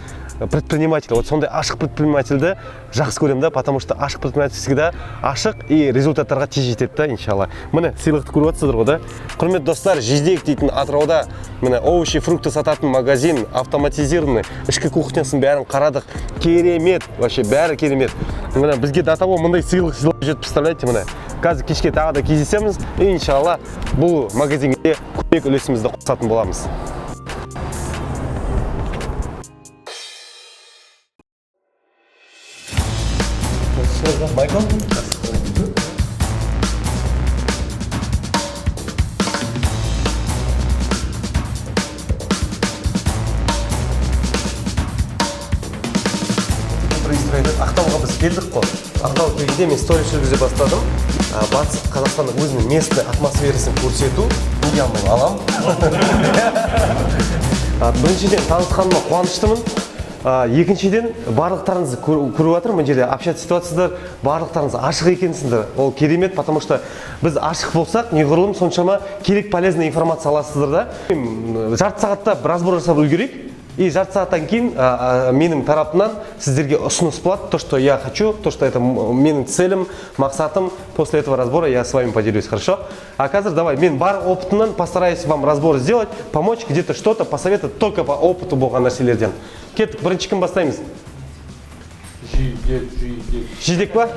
S1: предприниматель. Вот сондай ашық предпринимательді жақсы көремін да, потому что ашық предприниматель всегда ашық и результаттарға тез жетеді да, иншалла. Міне, сыйлықты көріп отырсыздар ғой, да? Құрметті достар, Жидек дейтін Атырауда міне овощи, фрукты сататын магазин, автоматизированный, ішкі кухнясын бәрін қарадық. Керемет, вообще бәрі керемет. Міне бізге до того мындай сыйлық сыйлап жүреді, представляете, міне. Қазір кешке тағы да кездесеміз, и иншалла бұл магазинге көмек үлесімізді қосатын боламыз. Майкл? Ақтауға біз келдік қой. Ақтауға келгенде мен сторис жүргізе бастадым. Батыс Қазақстанның өзінің местный атмосферасын көрсету. Неге алмаймын, аламын. Біріншіден, танысқаныма қуаныштымын. Екіншіден, барлықтарыңызды көріп жатырмын, мына жерде общаться етіп жатсыздар, барлықтарыңыз ашық екенсіңдер. Ол керемет, потому что біз ашық болсақ, неғұрлым соншама керек полезный информация аласыздар да. Жарты сағатта бір разбор жасап үлгерейік. И жарты сағаттан кейін менің тарапымнан сіздерге ұсыныс болады, то, что я хочу, то, что это менің целім, мақсатым. После этого разбора я с вами поделюсь, хорошо? А қазір давай, мен бар опытымнан постараюсь вам разбор сделать, помочь где-то что-то, посоветовать только по опыту болған нәрселерден. Кеттік, бірінші кім бастаймыз?
S12: Жидек, Жидек.
S1: Жидек па?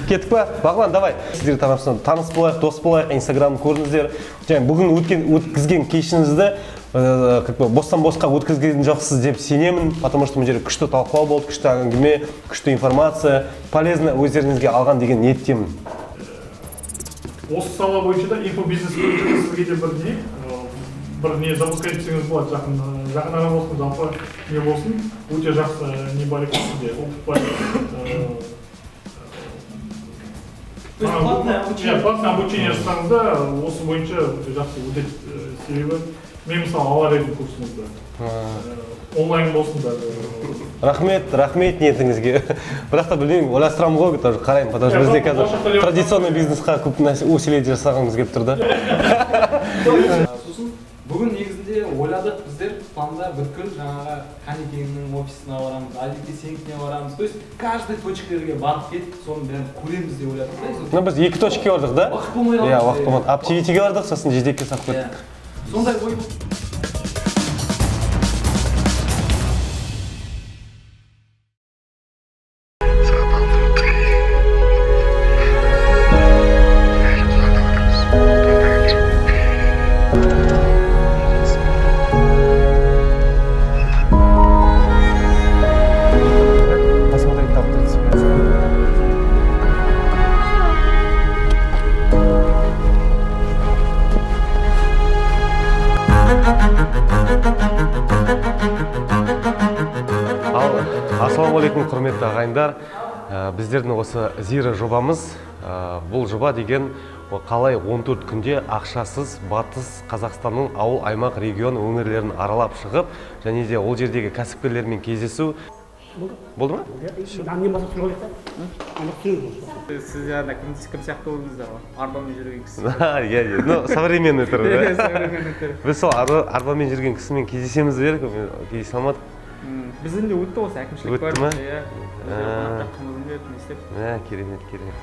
S1: Кеттік па? Бағлан, давай. Сіздер тарапынан таныс болайық, дос болайық, Инстаграмды көрдіңіздер. Және бүгін өткізген кешіңізді как бы бостан босқа өткізген жоқсыз деп сенемін, потому что мына жерде күшті талқылау болды, күшті әңгіме, күшті информация, полезно өздеріңізге алған деген ниеттемін.
S15: Осы сала бойынша да, инфобизнес бойынша да сізге де бір не запускать етсеңіз болады, жақын ара болсын, жалпы не болсын, өте жақсы не бар екен сізде, опыт бар. Платное обучение жасасаңыз да, осы бойынша өте жақсы өтеді, себебі мен мысалы алар едім курсыңызды. Онлайн болсын да.
S1: Рахмет, рахмет ниетіңізге. Бірақ та білмеймін, ойластырамын ғой, тоже қараймын, потому что бізде қазір традиционный бизнесқа көп нәрсе усилие жасағымыз келіп тұр да.
S10: Әлекеңнің офисына барамыз, Әлеке сенікіне барамыз. То есть каждый точкалерге барып кетіп, соның бәрін көреміз деп ойладық та.
S1: Ну, біз екі точкаға бардық да?
S10: Уақыт болмай қалды.
S1: Иә, уақыт болмады. Аптивитиге бардық, сосын Жидекке салып кеттік.
S10: Сондай ой.
S1: Посмотреть там 35. Ал, ассалаумағалейкум, құрметті ағайындар. Біздердің осы Зира жобамыз, бұл жоба деген қалай 14 күнде ақшасыз Батыс Қазақстанның ауыл, аймақ, регион өңірлерін аралап шығып, және де ол жердегі кәсіпкерлермен кездесу. Болды ма?
S16: Сіз ана кім сияқты болдыңыздар ғой? Арбамен жүрген кісі.
S1: Иә, иә. Ну, современный түрі, да?
S16: Современный түрі.
S1: Біз сол арбамен жүрген кісімен кездесеміз дедік, кездесе алмадық.
S16: Біздің де өтті осы әкімшілік
S1: Өтті ма?
S16: Иә. Қымызын беріп, не істеп.
S1: Керемет, керемет.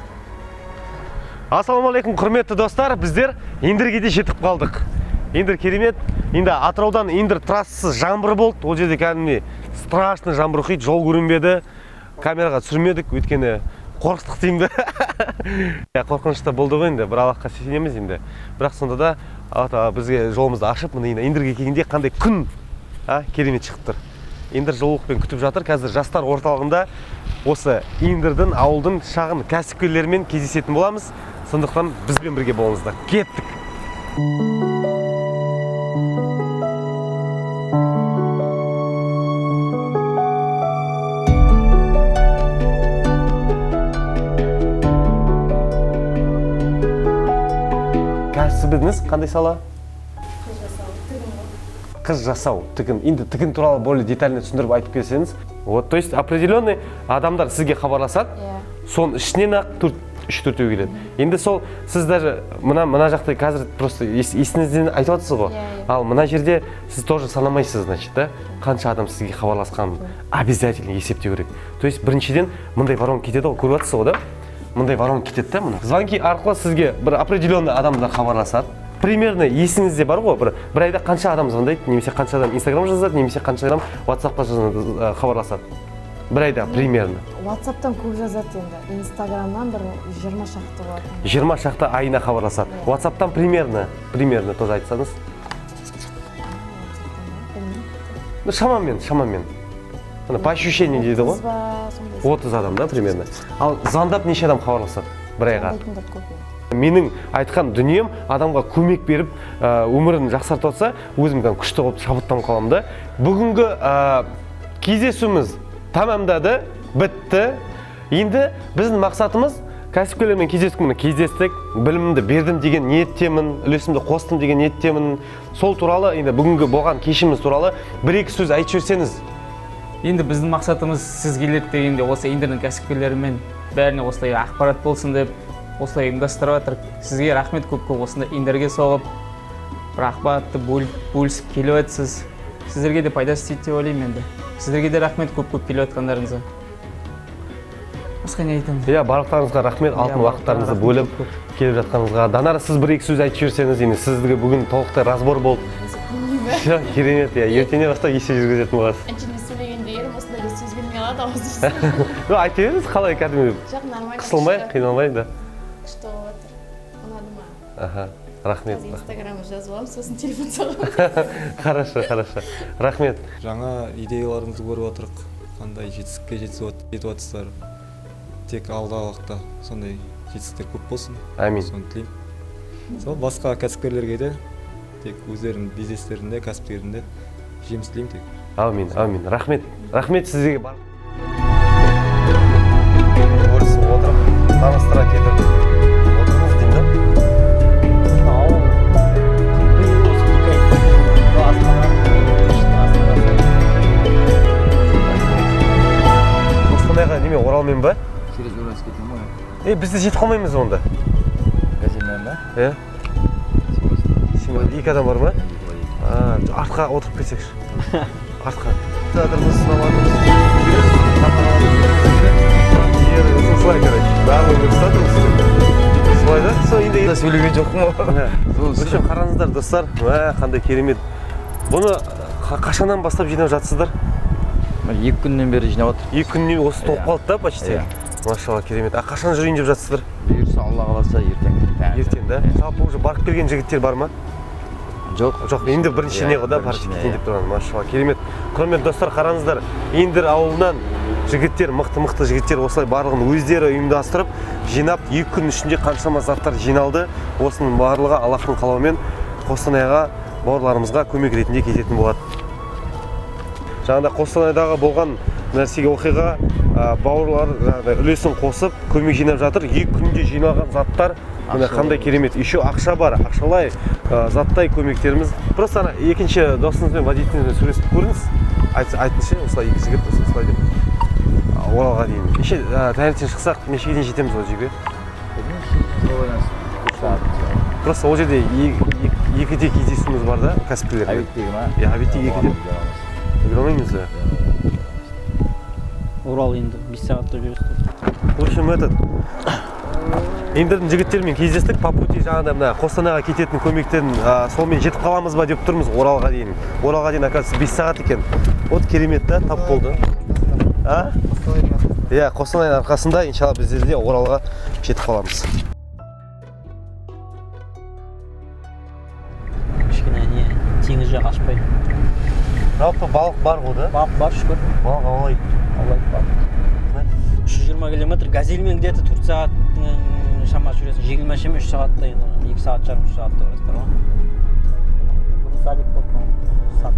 S1: Ассалаумағалейкум, құрметті достар. Біздер Индерге де жетіп қалдық. Индер керемет. Енді Атыраудан Индер трассасы жаңбыр болды. Ол жерде кәдімгідей страшно жаңбыр құйды, жол көрінбеді. Камераға түсірмедік, өйткені қорықтық деймін бе. Иә, қорқынышты болды ғой енді, бір Аллахқа сенеміз енді. Бірақ сонда да Алла тағала бізге жолымызды ашып, міне енді Индерге келгенде қандай күн, керемет шығып тұр. Индер жылулықпен күтіп жатыр. Қазір жастар орталығында осы Индердің, ауылдың шағын кәсіпкерлерімен кездесетін боламыз. Сондықтан бізбен бірге болыңыздар. Кеттік. Кәсібіңіз қандай сала? Қыз жасау, тігін. Енді тігін туралы более детально түсіндіріп айтып келсеңіз. Вот, то есть определенный адамдар сізге хабарласады, соның ішінен ақ үш-төртеу келеді. Енді сол сіз даже мына жақта қазір просто есіңізден айтып жатсыз ғой. Ал мына жерде сіз тоже санамайсыз, значит, да? Қанша адам сізге хабарласқанын обязательно есептеу керек. То есть біріншіден мындай воронка кетеді ғой, көріп жатсыз ғой, да? Мындай воронка кетеді да мына. Звонки арқылы сізге бір определенный адамдар хабарласады. Примерно есіңізде бар ғой, бір айда қанша адам звондайды, немесе қанша адам Инстаграм жазады, немесе қанша адам WhatsAppқа хабарласады. Бір айда примерно.
S17: WhatsApp'тан көп жазады енді, Инстаграмнан бір 20 шақты болады.
S1: 20 шақты айына хабарласады. WhatsApp'тан примерно тоже айтсаңыз. Ну, шамамен. Ана, по ощущению дейді ғой. 30 адам, да, примерно. Ал звондап неше адам хабарласады бір айға? Менің айтқан дүнием адамға көмек беріп, өмірін жақсартып жатса, өзім кәдімгі күшті болып шабыттанып қаламын да. Бүгінгі кездесуіміз тамамдады, бітті. Енді біздің мақсатымыз кәсіпкерлермен кездестік, міне кездестік, білімімді бердім деген ниеттемін, үлесімді қостым деген ниеттемін. Сол туралы енді бүгінгі болған кешіміз туралы бір-екі сөз айтып жіберсеңіз.
S16: Енді біздің мақсатымыз сіз келеді дегенде осы Индердің кәсіпкерлерімен бәріне осылай ақпарат болсын деп осылай ұйымдастырып жатыр. Сізге рахмет көп-көп осындай Индерге соғып, бір ақпаратты бөлісіп келіп жатсыз. Сіздерге де пайдасы тиеді деп ойлаймын енді. Сіздерге де рахмет көп-көп келіп жатқандарыңызға. Басқа не айтамын?
S1: Иә, барлықтарыңызға рахмет, алтын уақыттарыңызды бөліп келіп жатқаныңызға. Данара, сіз бір-екі сөз айтып жіберсеңіз, енді сіздікі бүгін толықтай разбор болды. Всё, керемет, иә, ертеңнен бастап есеп жүргізетін боласыз.
S18: Әншейін сөйлегенде ерім осындай сөз келмей қалады ауыздан.
S1: Ну, айта беріңіз, қалай кәдімгі?
S18: Жоқ, нормально.
S1: Қысылмай, қиналмай, да.
S18: Күшті болып жатыр. Ұнады ма?
S1: Аха, рахмет.
S18: Қазір Инстаграмға жазып аламын, сосын телефон соғамын.
S1: Хорошо, хорошо. Рахмет.
S19: Жаңа идеяларыңызды көріп отырық, қандай жетістікке жетіп жатсыздар. Тек алдағы уақытта сондай жетістіктер көп болсын.
S1: Әмин.
S19: Соны тілеймін. Сол басқа кәсіпкерлерге де тек өздерінің бизнестерінде, кәсіптерінде жеміс тілеймін тек.
S1: Әумин, әумин. Рахмет. Рахмет сіздерге бар. Бөлісіп отырып, таныстыра кетіп отырмыз деймін да.
S11: Ауыл. Осы екі ай. Астана.
S1: Қостанайға неме Оралмен ба?
S20: Через Уральск кетемін ғой.
S1: Біз де жетіп қалмаймыз онда.
S20: Газельмен ба?
S1: Иә. Екі адам бар ма? Артқа отырып кетсекші. Артқа. Айтып жатырмыз, сынап жатырмыз. Солай, короче, барлығын көрсетіп жатырмыз. Солай да? Сол енді
S20: сөйлеген жоқпын ғой.
S1: В общем, қараңыздар, достар, қандай керемет. Бұны қашаннан бастап жинап жатсыздар?
S20: 2 күннен бері жинап жатыр.
S1: 2 күннен осы толып қалды да, почти? Машалла, керемет. А қашан жүрейін деп жатсыздар?
S20: Бұйырса, Алла қаласа, ертең.
S1: Ертең, да? Жалпы уже барып келген жігіттер бар ма?
S20: Жоқ.
S1: Жоқ, енді бірінші не ғой да, барып кетейін деп тұрған. Машалла, керемет. Құрметті достар, қараңыздар, Индер ауылынан жігіттер, мықты-мықты жігіттер осылай барлығын өздері ұйымдастырып, жинап, 2 күн ішінде қаншама заттар жиналды. Осының барлығы Аллахтың қалауымен Қостанайға, бауырларымызға көмек ретінде кететін болады. Жаңағыда Қостанайдағы болған нәрсеге, оқиға, бауырлар жаңағыдай үлесін қосып, көмек жинап жатыр. 2 күнде жиналған заттар міне қандай керемет. Еще ақша бар, ақшалай, заттай көмектеріміз. Просто ана екінші досыңызбен, водителіңізбен сөйлесіп көріңіз. Айтыңызшы, осылай екі жігіт осылай деп. Оралға дейін. Неше таңертең шықсақ, нешеге дейін жетеміз ол жерге? Просто ол жерде екіде кездесуіміз бар да, кәсіпкерлермен.
S20: Обедтегі ма?
S1: Иә, обедтегі екіде. Үлгере алмаймыз да.
S11: Орал енді 5 сағатта жүресіз.
S1: В общем, этот Индердің жігіттерімен кездестік, по пути жаңағыдай мына Қостанайға кететін көмектерін солмен жетіп қаламыз ба деп тұрмыз Оралға дейін. Оралға дейін, оказывается, 5 сағат екен. Вот керемет та, тап болды. А? Иә, Қостанайдың арқасында, иншалла, біздер де Оралға жетіп қаламыз.
S11: Кішкене не, теңіз жақ ашпайды.
S1: Жалпы балық бар ғой да?
S11: Балық бар, шүкір.
S1: Балық аулайды.
S11: Аулайды балық. 320 километр, газельмен где-то 4 сағаттың шамасы жүресің. Жеңіл машинамен 3 сағатта енді, 2 сағат жарым, 3 сағатта барасыздар ғой. Бұрын садик болды, сад.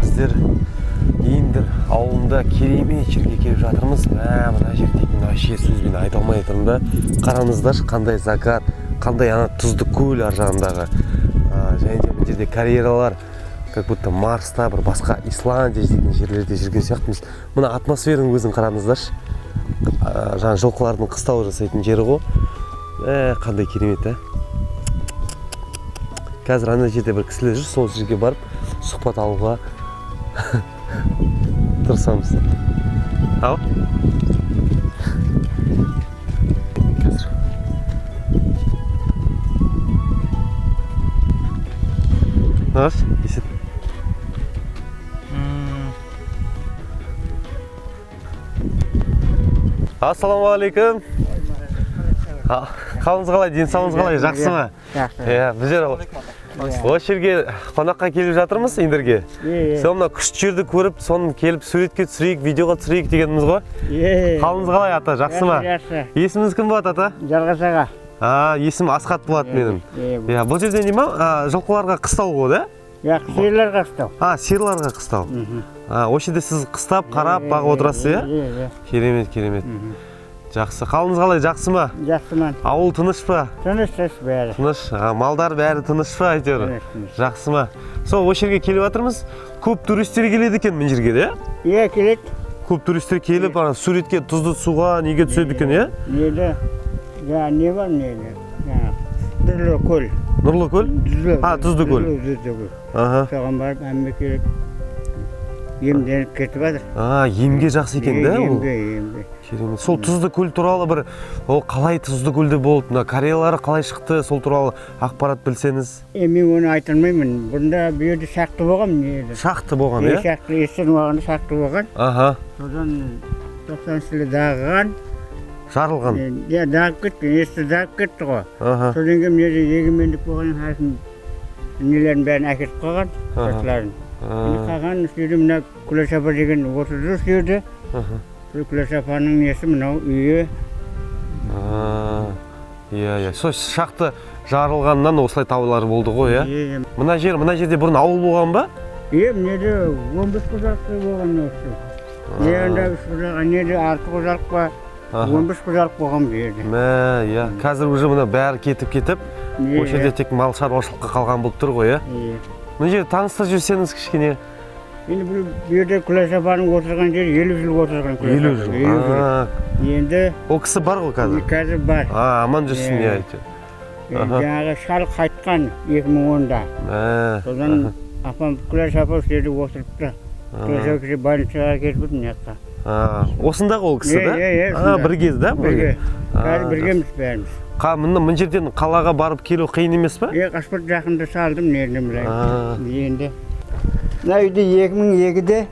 S1: Біздер Индер ауылында керемет жерге келіп жатырмыз. Мына жер дейтін вообще сөзбен айта алмай тұрмын да. Қараңыздаршы, қандай закат, қандай ана тұзды көл ар жағындағы. Және де мына жерде карьералар, как будто Марста, бір басқа Исландия дейтін жерлерде жүрген сияқтымыз. Мына атмосфераның өзін қараңыздаршы. Жаңа жылқылардың қыстау жасайтын жері ғой. Қандай керемет, ә? Қазір ана жерде бір кісілер жүр, сол жерге барып сұхбат алуға тырысамыз. Ау? Қазір. Нағаш, есет. Ассалаумағалейкум. Қалыңыз қалай, денсаулығыңыз қалай, жақсы ма?
S21: Жақсы.
S1: Иә, біздер осы жерге қонаққа келіп жатырмыз, Индерге. Сол мына күшті жерді көріп, соны келіп суретке түсірейік, видеоға түсірейік дегеніміз ғой. Қалыңыз қалай, ата, жақсы ма?
S21: Жақсы.
S1: Есіміңіз кім болады, ата?
S21: Жалғас аға.
S1: Есімім Асхат болады менің. Иә, бұл жерде не ма? Жылқыларға қыстау ғой, да?
S21: Иә, сиырларға қыстау.
S1: Сиырларға қыстау. Осы жерде сіз қыстап, қарап, бағып отырасыз, иә?
S21: Иә.
S1: Керемет, керемет. Жақсы. Қалыңыз қалай, жақсы ма?
S21: Жақсыман.
S1: Ауыл тыныш па?
S21: Тыныш, тыныш бәрі.
S1: Тыныш. Малдар бәрі тыныш па әйтеуір?
S21: Тыныш.
S1: Жақсы ма? Сол осы жерге келіп жатырмыз. Көп туристер келеді екен мына жерге, иә?
S21: Иә, келеді.
S1: Көп туристер келіп, ана суретке, тұзды суға неге түседі екен, иә?
S21: Неде? Жаңа не бар неде? Жаңа Нұрлы көл.
S1: Нұрлы көл? Тұзды көл.
S21: Тұзды көл. Соған барып әмме келіп емденіп кетіп жатыр.
S1: Емге жақсы екен, да ол?
S21: Емге, емге.
S1: Керемет. Сол тұзды көл туралы бір, ол қалай тұзды көлде болды, мына кореялары қалай шықты, сол туралы ақпарат білсеңіз.
S21: Мен оны айта алмаймын. Бұрында бұл жерде шақты болған мына жерде.
S1: Шақты болған, иә?
S21: Шақты, естен уағында шақты болған. Содан 90 жылы дағыған.
S1: Жарылған.
S21: Иә, дағып кеткен, есті дағып кетті ғой. Содан кейін мына жерде егемендік болғаннан әркім нелерін бәрін әкетіп қалған, шаштыларын. Қалған жерде мына Күләш апа деген отырды осы жерде. Сол Күләш апаның несі мынау үйі.
S1: Иә, иә. Сол шақты жарылғаннан осылай таулар болды ғой, иә? Мына жер, мына жерде бұрын ауыл болған ба?
S21: Иә, мына жерде 15 қожалық болған осы. Мына жерде 6 қожалық па? 15 қожалық болған бұл жерде.
S1: Мә, иә. Қазір уже мына бәрі кетіп-кетіп, осы жерде тек мал шаруашылыққа қалған болып тұр ғой, иә?
S21: Иә.
S1: Мына жерде таныстырып жіберсеңіз кішкене.
S21: Енді бұл жерде Күләш апаның отырған жері 50 жыл отырған Күләш
S1: 50 жыл.
S21: апа. 50 жыл. Енді
S1: ол кісі бар ғой қазір?
S21: Қазір бар.
S1: Аман жүрсін, иә, әйтеуір.
S21: Жаңағы шал қайтқан 2010-да. Содан апам Күләш апа осы жерде отырыпты. Күләш апа кеше больницаға кетіп мына жаққа.
S1: Осындағы ол кісі, да?
S21: Иә,
S1: бірге, да?
S21: Бірге. Қазір біргеміз бәріміз.
S1: Мына жерден қалаға барып келу қиын емес па?
S21: Иә, қашпа жақында салдым мына мына. Енді мына үйді 2002-де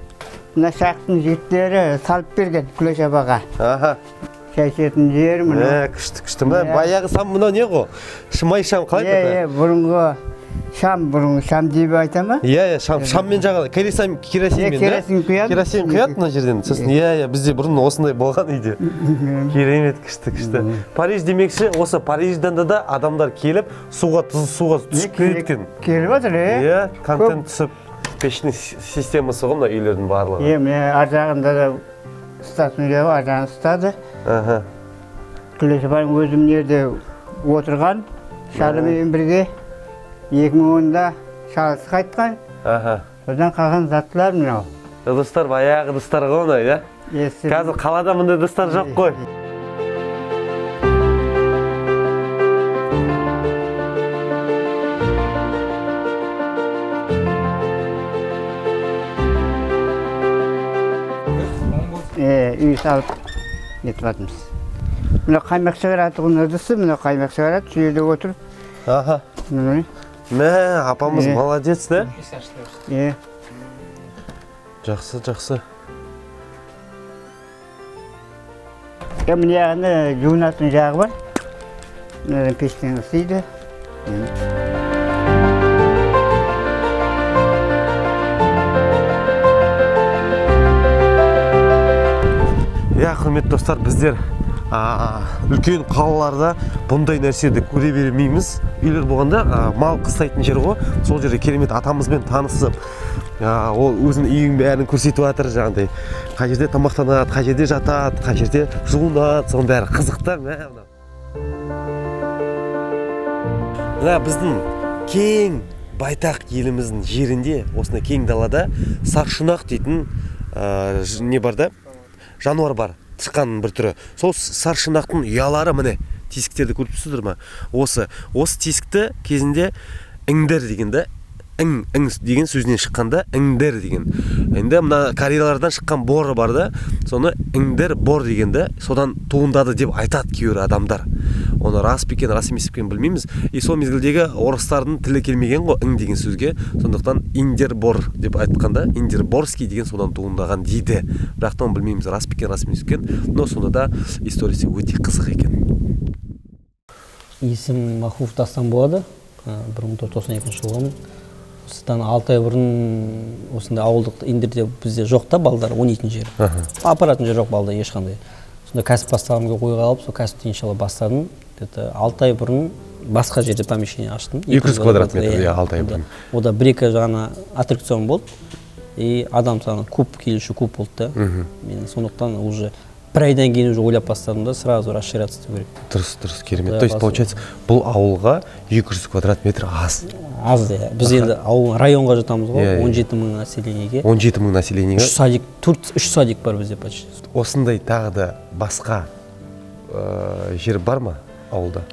S21: мына шақтың жігіттері салып берген Күләш апаға. Шай ішетін жер мына.
S1: Күшті, күшті. Мына баяғы сам мынау не ғой? Шымай шам қалай айтады?
S21: Иә, бұрынғы шам, бұрынғы шам деп айта ма?
S1: Иә, шам, шаммен жағады. Керосинмен, да?
S21: Керосин құяды.
S1: Керосин құяды мына жерден. Сосын, иә, бізде бұрын осындай болған үйде. Керемет, күшті, күшті. Париж демекші, осы Парижден да адамдар келіп, суға, тұзды суға түсіп кеткен.
S21: Келіп жатыр,
S1: Иә, контент түсіп, пештің системасы ғой мына үйлердің барлығы.
S21: Иә, міне ар жағында да ұстатын жері бар, ар жағын ұстады. Күләш апаның өзі мына жерде отырған, шалымен бірге 2010-да шалысы қайтқан. Содан қалған заттар мынау.
S1: Ыдыстар баяғы ыдыстар ғой мынау, иә? Қазір қалада мұндай ыдыстар жоқ қой.
S21: Үй салып нетіп жатырмыз. Мына қаймақ шығаратұғын ыдысы, мына қаймақ шығарады, сол жерде отырып.
S1: Мә, апамыз молодец, да?
S21: Е.
S1: Жақсы, жақсы.
S21: Мына жағында жуынатын жағы бар. Мынадан пештен ысиды.
S1: Иә, құрметті достар, біздер үлкен қалаларда бұндай нәрсені көре бермейміз. Үйлер болғанда мал қыстайтын жер ғой. Сол жерде керемет атамызбен танысып, ол өзінің үйінің бәрін көрсетіп жатыр, жаңағыдай. Қай жерде тамақтанады, қай жерде жатады, қай жерде жуынады, соның бәрі қызық та. Мына біздің кең байтақ еліміздің жерінде, осындай кең далада саршұнақ дейтін не бар да? Жануар бар, тышқанның бір түрі. Сол саршұнақтың ұялары міне, тесіктерді көріп тұрсыздар ма? Осы тесікті кезінде іңдер деген да, ің деген сөзінен шыққанда іңдер деген. Енді мына кореялардан шыққан боры бар да, соны іңдер бор деген да, содан туындады деп айтады кейбір адамдар. Оны рас па екен, рас емес пе екен білмейміз. И сол мезгілдегі орыстардың тілі келмеген ғой ің деген сөзге, сондықтан индербор деп айтқанда, индерборский деген содан туындаған дейді. Бірақ та оны білмейміз, рас па екен, рас емес пе екен, но сонда да историясы өте қызық екен.
S11: Есімім Махуф Дастан болады. 1992 жылғымын. Осыдан 6 ай бұрын осындай ауылдық индерде бізде жоқ та балдар ойнайтын жер. Апаратын жер жоқ балдар ешқандай. Сонда кәсіп бастағым келіп ойға алып, сол кәсіпті иншалла бастадым. Где-то 6 ай бұрын басқа жерде помещение аштым.
S1: 200 квадрат метр, иә, 6 ай бұрын.
S11: Ода 1-2 жаңа аттракцион болды. И адам саны көп, келуші көп болды да. Мен сондықтан уже бір айдан кейін уже ойлап бастадым да, сразу расширяться ету керек.
S1: Дұрыс, дұрыс, керемет. То есть, получается, бұл ауылға 200 квадрат метр аз.
S11: Аз, иә. Біз енді ауыл, районға жатамыз ғой, 17 мың населениеге.
S1: 17 мың населениеге.
S11: 3 садик, 4, 3 садик бар бізде почти.
S1: Осындай тағы да басқа жер бар ма ауылда?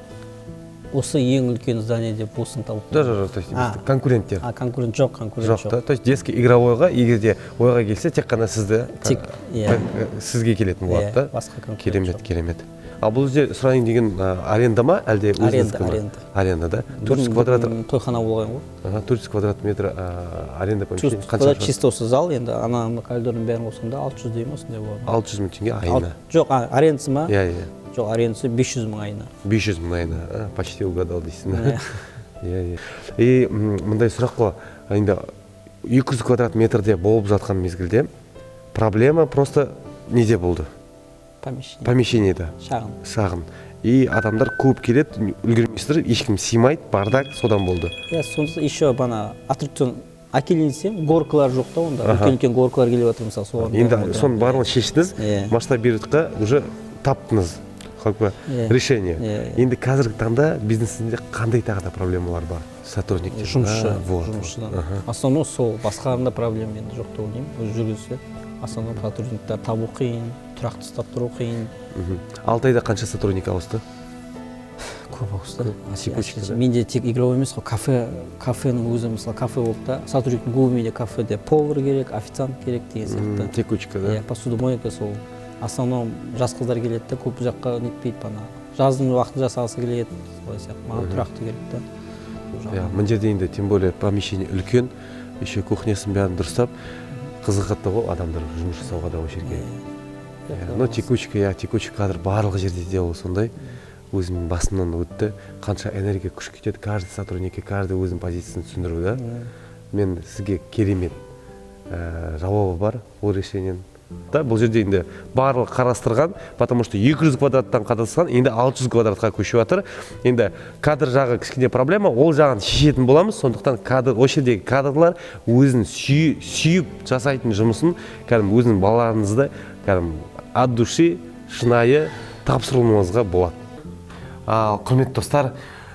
S11: Осы ең үлкен здание деп осыны тауып.
S1: Да, да, то есть конкуренттер.
S11: Конкурент жоқ, конкурент жоқ.
S1: Жоқ, да? То есть детский игровойға, егер де ойға келсе, тек қана сізді,
S11: тек, иә,
S1: сізге келетін болады, да?
S11: Басқа конкурент.
S1: Керемет, керемет. Ал бұл жерде сұрайын деген аренда ма, әлде өзіңіздікі ма?
S11: Аренда.
S1: Аренда, да? 400 квадрат.
S11: Тойхана болған ғой.
S1: 400 квадрат метр аренда помещение.
S11: Қанша? Чисто осы зал, енді ана коридордың бәрін қосқанда 600 деймін, осындай болады.
S1: 600 мың теңге айына.
S11: Жоқ, арендасы ма?
S1: Иә, иә.
S11: Жоқ, арендасы 500 мың айына.
S1: 500 мың айына, почти угадал дейсің. Иә, иә. И мындай сұрақ қой, енді 200 квадрат метрде болып жатқан мезгілде проблема просто неде болды?
S11: Помещение.
S1: Помещениеде.
S11: Шағын.
S1: Шағын. И адамдар көп келеді, үлгермейсіздер, ешкім сыймайды, бардак содан болды.
S11: Иә, сонысы еще бана аттракцион әкелінсем, горкалар жоқ та онда. Үлкен-үлкен горкалар келіп жатыр мысалы, соған.
S1: Енді соның барлығын шештіңіз, масштабироватьқа уже Таптыңыз как бы решение.
S11: Иә.
S1: Енді қазіргі таңда бизнесінде қандай тағы да проблемалар бар? Сотрудниктер.
S11: Жұмысшы.
S1: Вот.
S11: Жұмысшыдан основной сол, басқаларында проблема енді жоқ деп ойлаймын. Өзі жүргізсе, основной сотрудниктар табу қиын, тұрақты ұстап тұру қиын.
S1: 6 айда қанша сотрудник ауысты?
S11: Көп ауысты.
S1: Текучка, да?
S11: Менде тек игровой емес қой, кафе. Кафенің өзі, мысалы, кафе болды да, сотрудниктің көбі. Менде кафеде повар керек, официант керек деген сияқты.
S1: Текучка, да?
S11: Иә, посудомойка. Сол основном жас қыздар келеді да, көп жаққа нетпейді, ана жаздың уақытын жасағысы келеді, солай сияқты. Маған тұрақты керек та.
S1: Иә, мына жерде енді тем более помещение үлкен, еще кухнясын бәрін дұрыстап, қызығады ғой адамдар жұмыс жасауға да осы жерге. Иә, но текучка, иә, текучка кадр барлық жерде де ол сондай. Өзімнің басымнан өтті, қанша энергия, күш кетеді каждый сотрудникке, каждый өзінің позициясын түсіндіру да. Мен сізге керемет жауабы бар ол решениенің да. Бұл жерде енді барлығы қарастырған, потому что 200 квадраттан қарастырған, енді 600 квадратқа көшіп жатыр. Енді кадр жағы кішкене проблема, ол жағын шешетін боламыз. Сондықтан кадр, осы жердегі кадрлар өзін сүйіп жасайтын жұмысын, кәдімгі өзінің балаларыңызды кәдімгі от души шынайы тапсыруыңызға болады. Ал құрметті достар,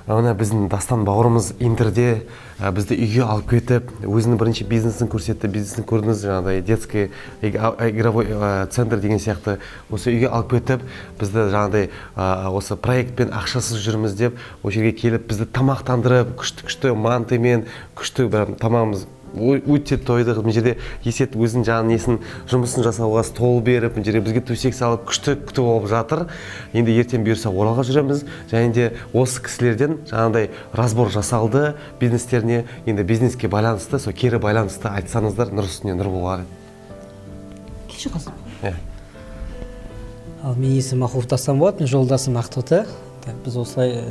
S1: мына біздің Дастан бауырымыз Интерде бізді үйге алып кетіп, өзінің бірінші бизнесін көрсетті. Бизнесін көрдіңіз, жаңағыдай детский игровой центр деген сияқты. Осы үйге алып кетіп, бізді жаңағыдай осы проектпен ақшасыз жүрміз деп, осы жерге келіп, бізді тамақтандырып, күшті күшті мантымен, күшті бір тамағымыз өте тойдық. Мына жерде Есет өзінің жаңағы несін, жұмысын жасауға стол беріп, мына жерге бізге төсек салып, күшті күтіп алып жатыр. Енді ертең бұйырса Оралға жүреміз және де осы кісілерден жаңағыдай разбор жасалды бизнестеріне. Енді бизнеске байланысты сол кері байланысты айтсаңыздар, нұр үстіне нұр болар еді.
S11: Кешір қалсын.
S1: Иә.
S11: Ал менің есімім Мақұлов Дастан болады, мен жолдасым Ақтоты. Так, біз осылай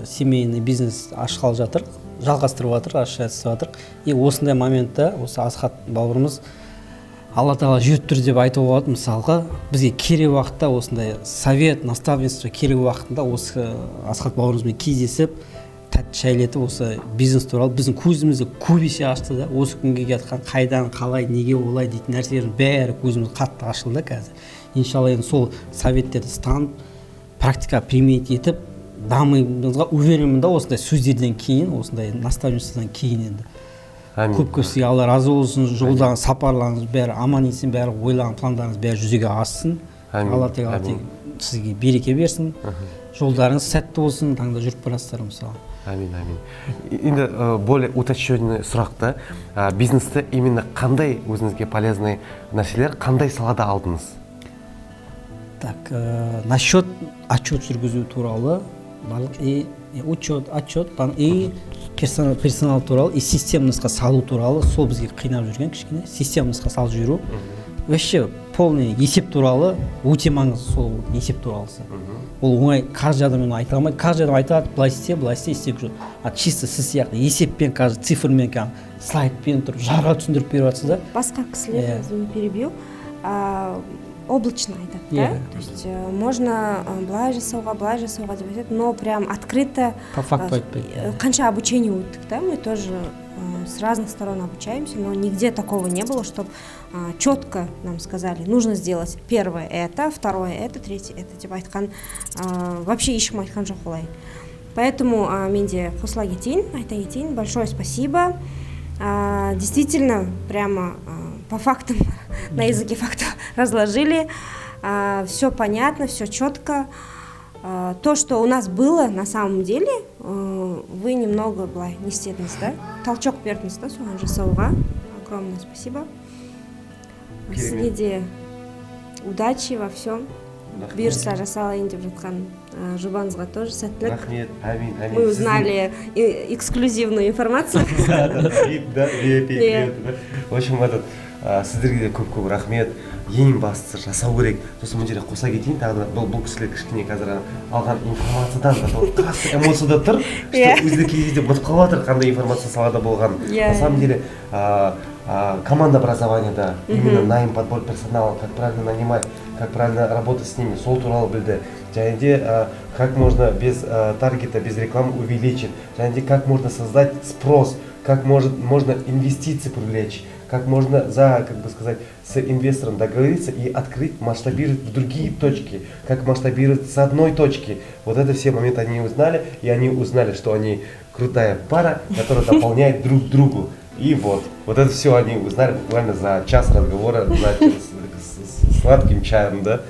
S11: семейный бизнес ашқалы жатыр, жалғастырып жатыр, расширять жатыр. И осындай моментта осы Асхат бауырымыз, Алла тағала жіберіп тұр деп айтуға болады. Мысалға, бізге керек уақытта осындай совет, наставничество керек уақытында осы Асхат бауырымызбен кездесіп, тәтті шайлетіп, осы бизнес туралы біздің көзімізді көп есе ашты да. Осы күнге келе қайдан, қалай, неге олай дейтін нәрселердің бәрі көзіміз қатты ашылды. Қазір иншалла енді сол советтерді ұстанып, практика применить етіп дамимызға уверенмін да. Осындай сөздерден кейін, осындай наставничестводан кейін енді
S1: Әмин.
S11: көп көп сізге Алла разы болсын. Жолдағы сапарларыңыз бәрі аман есен, бәрі ойлаған пландарыңыз бәрі жүзеге ассын.
S1: Әмин.
S11: Алла тағала
S1: Әмин.
S11: тек сізге береке берсін, жолдарыңыз сәтті болсын, таңда жүріп барасыздар мысалы.
S1: Әмин, әмин. Енді более уточненный сұрақ та. Бизнесті именно қандай өзіңізге полезный нәрселер, қандай салада алдыңыз?
S11: Так, насчет отчет жүргізу туралы барлық и учет, отчет и персонал туралы и системностьқа салу туралы. Сол бізге қинап жүрген кішкене системностьқа салып жіберу. Вообще полный есеп туралы өте маңызды. Сол есеп туралысы ол оңай, каждый адам оны айта алмайды. Каждый адам айтады: былай істе, былай істе, істеп жүр. А чисто сіз сияқты есеппен, қазір цифрмен, кәдімгі слайдпен тұрып жарға түсіндіріп беріп жатсыз да.
S2: Басқа кісілер, извини, перебью, облачно айтады да, то есть можно былай жасауға, былай жасауға деп айтады, но прям открыто
S11: По факту айтпайды.
S2: Қанша обучение өттік та, мы тоже с разных сторон обучаемся, но нигде такого не было, чтобы четко нам сказали: нужно сделать первое это, второе это, третье это деп айтқан вообще ешкім айтқан жоқ олай. Поэтому мен де қосыла кетейін, айта кетейін, большое спасибо. Действительно, прямо по фактам, на языке фактов разложили. Все понятно, все четко. То, что у нас было на самом деле, вы немного былай не істедіңіз да, толчок бердіңіз да соған жасауға. Огромное спасибо. Сізге де удачи во всем. Бұйырса, жасалайын деп жатқан жобаңызға тоже сәттілік.
S1: Рахмет, әмин, әмин.
S2: Мы узнали эксклюзивную информацию.
S1: Да, да, VIP, да, VIP,
S2: Иә.
S1: да. В общем, этот, сіздерге де көп көп рахмет. Ең бастысы жасау керек. Сосын мына жерде қоса кетейін тағы да, бұл кісілер кішкене қазір алған информациядан зато қатты эмоцияда тұр, что өздері кей кезде ұмытып қалып жатыр қандай информация салада болғанын.
S2: Иә.
S1: На самом деле команда образованияда именно найм, подбор персонала, как правильно нанимать, как правильно работать с ними, сол туралы білді. Және де как можно без таргета, без рекламы увеличить, және де как можно создать спрос. как можно инвестиции привлечь, как можно за, как бы сказать, с инвестором договориться и открыть, масштабировать в другие точки, как масштабировать с одной точки. Вот это все моменты они узнали, и они узнали, что они крутая пара, которая дополняет друг другу. И вот это все они узнали буквально за час разговора, с сладким чаем, да.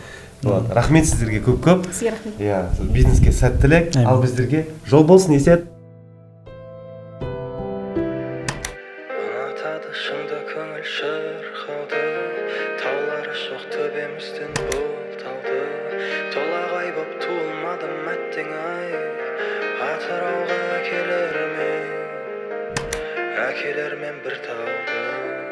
S1: Вот. Рахмет сіздерге көп-көп.
S2: Сізге рахмет.
S1: Иә, бизнеске сәттілік, ал біздерге жол болсын, Есет.
S4: Ұнатады шыңда көңіл шырқауды, таулары жоқ төбемізден бұлт алды. Толағай боп туылмадым, әттең ай, Атырауға әкелермен, әкелермен бір тауды.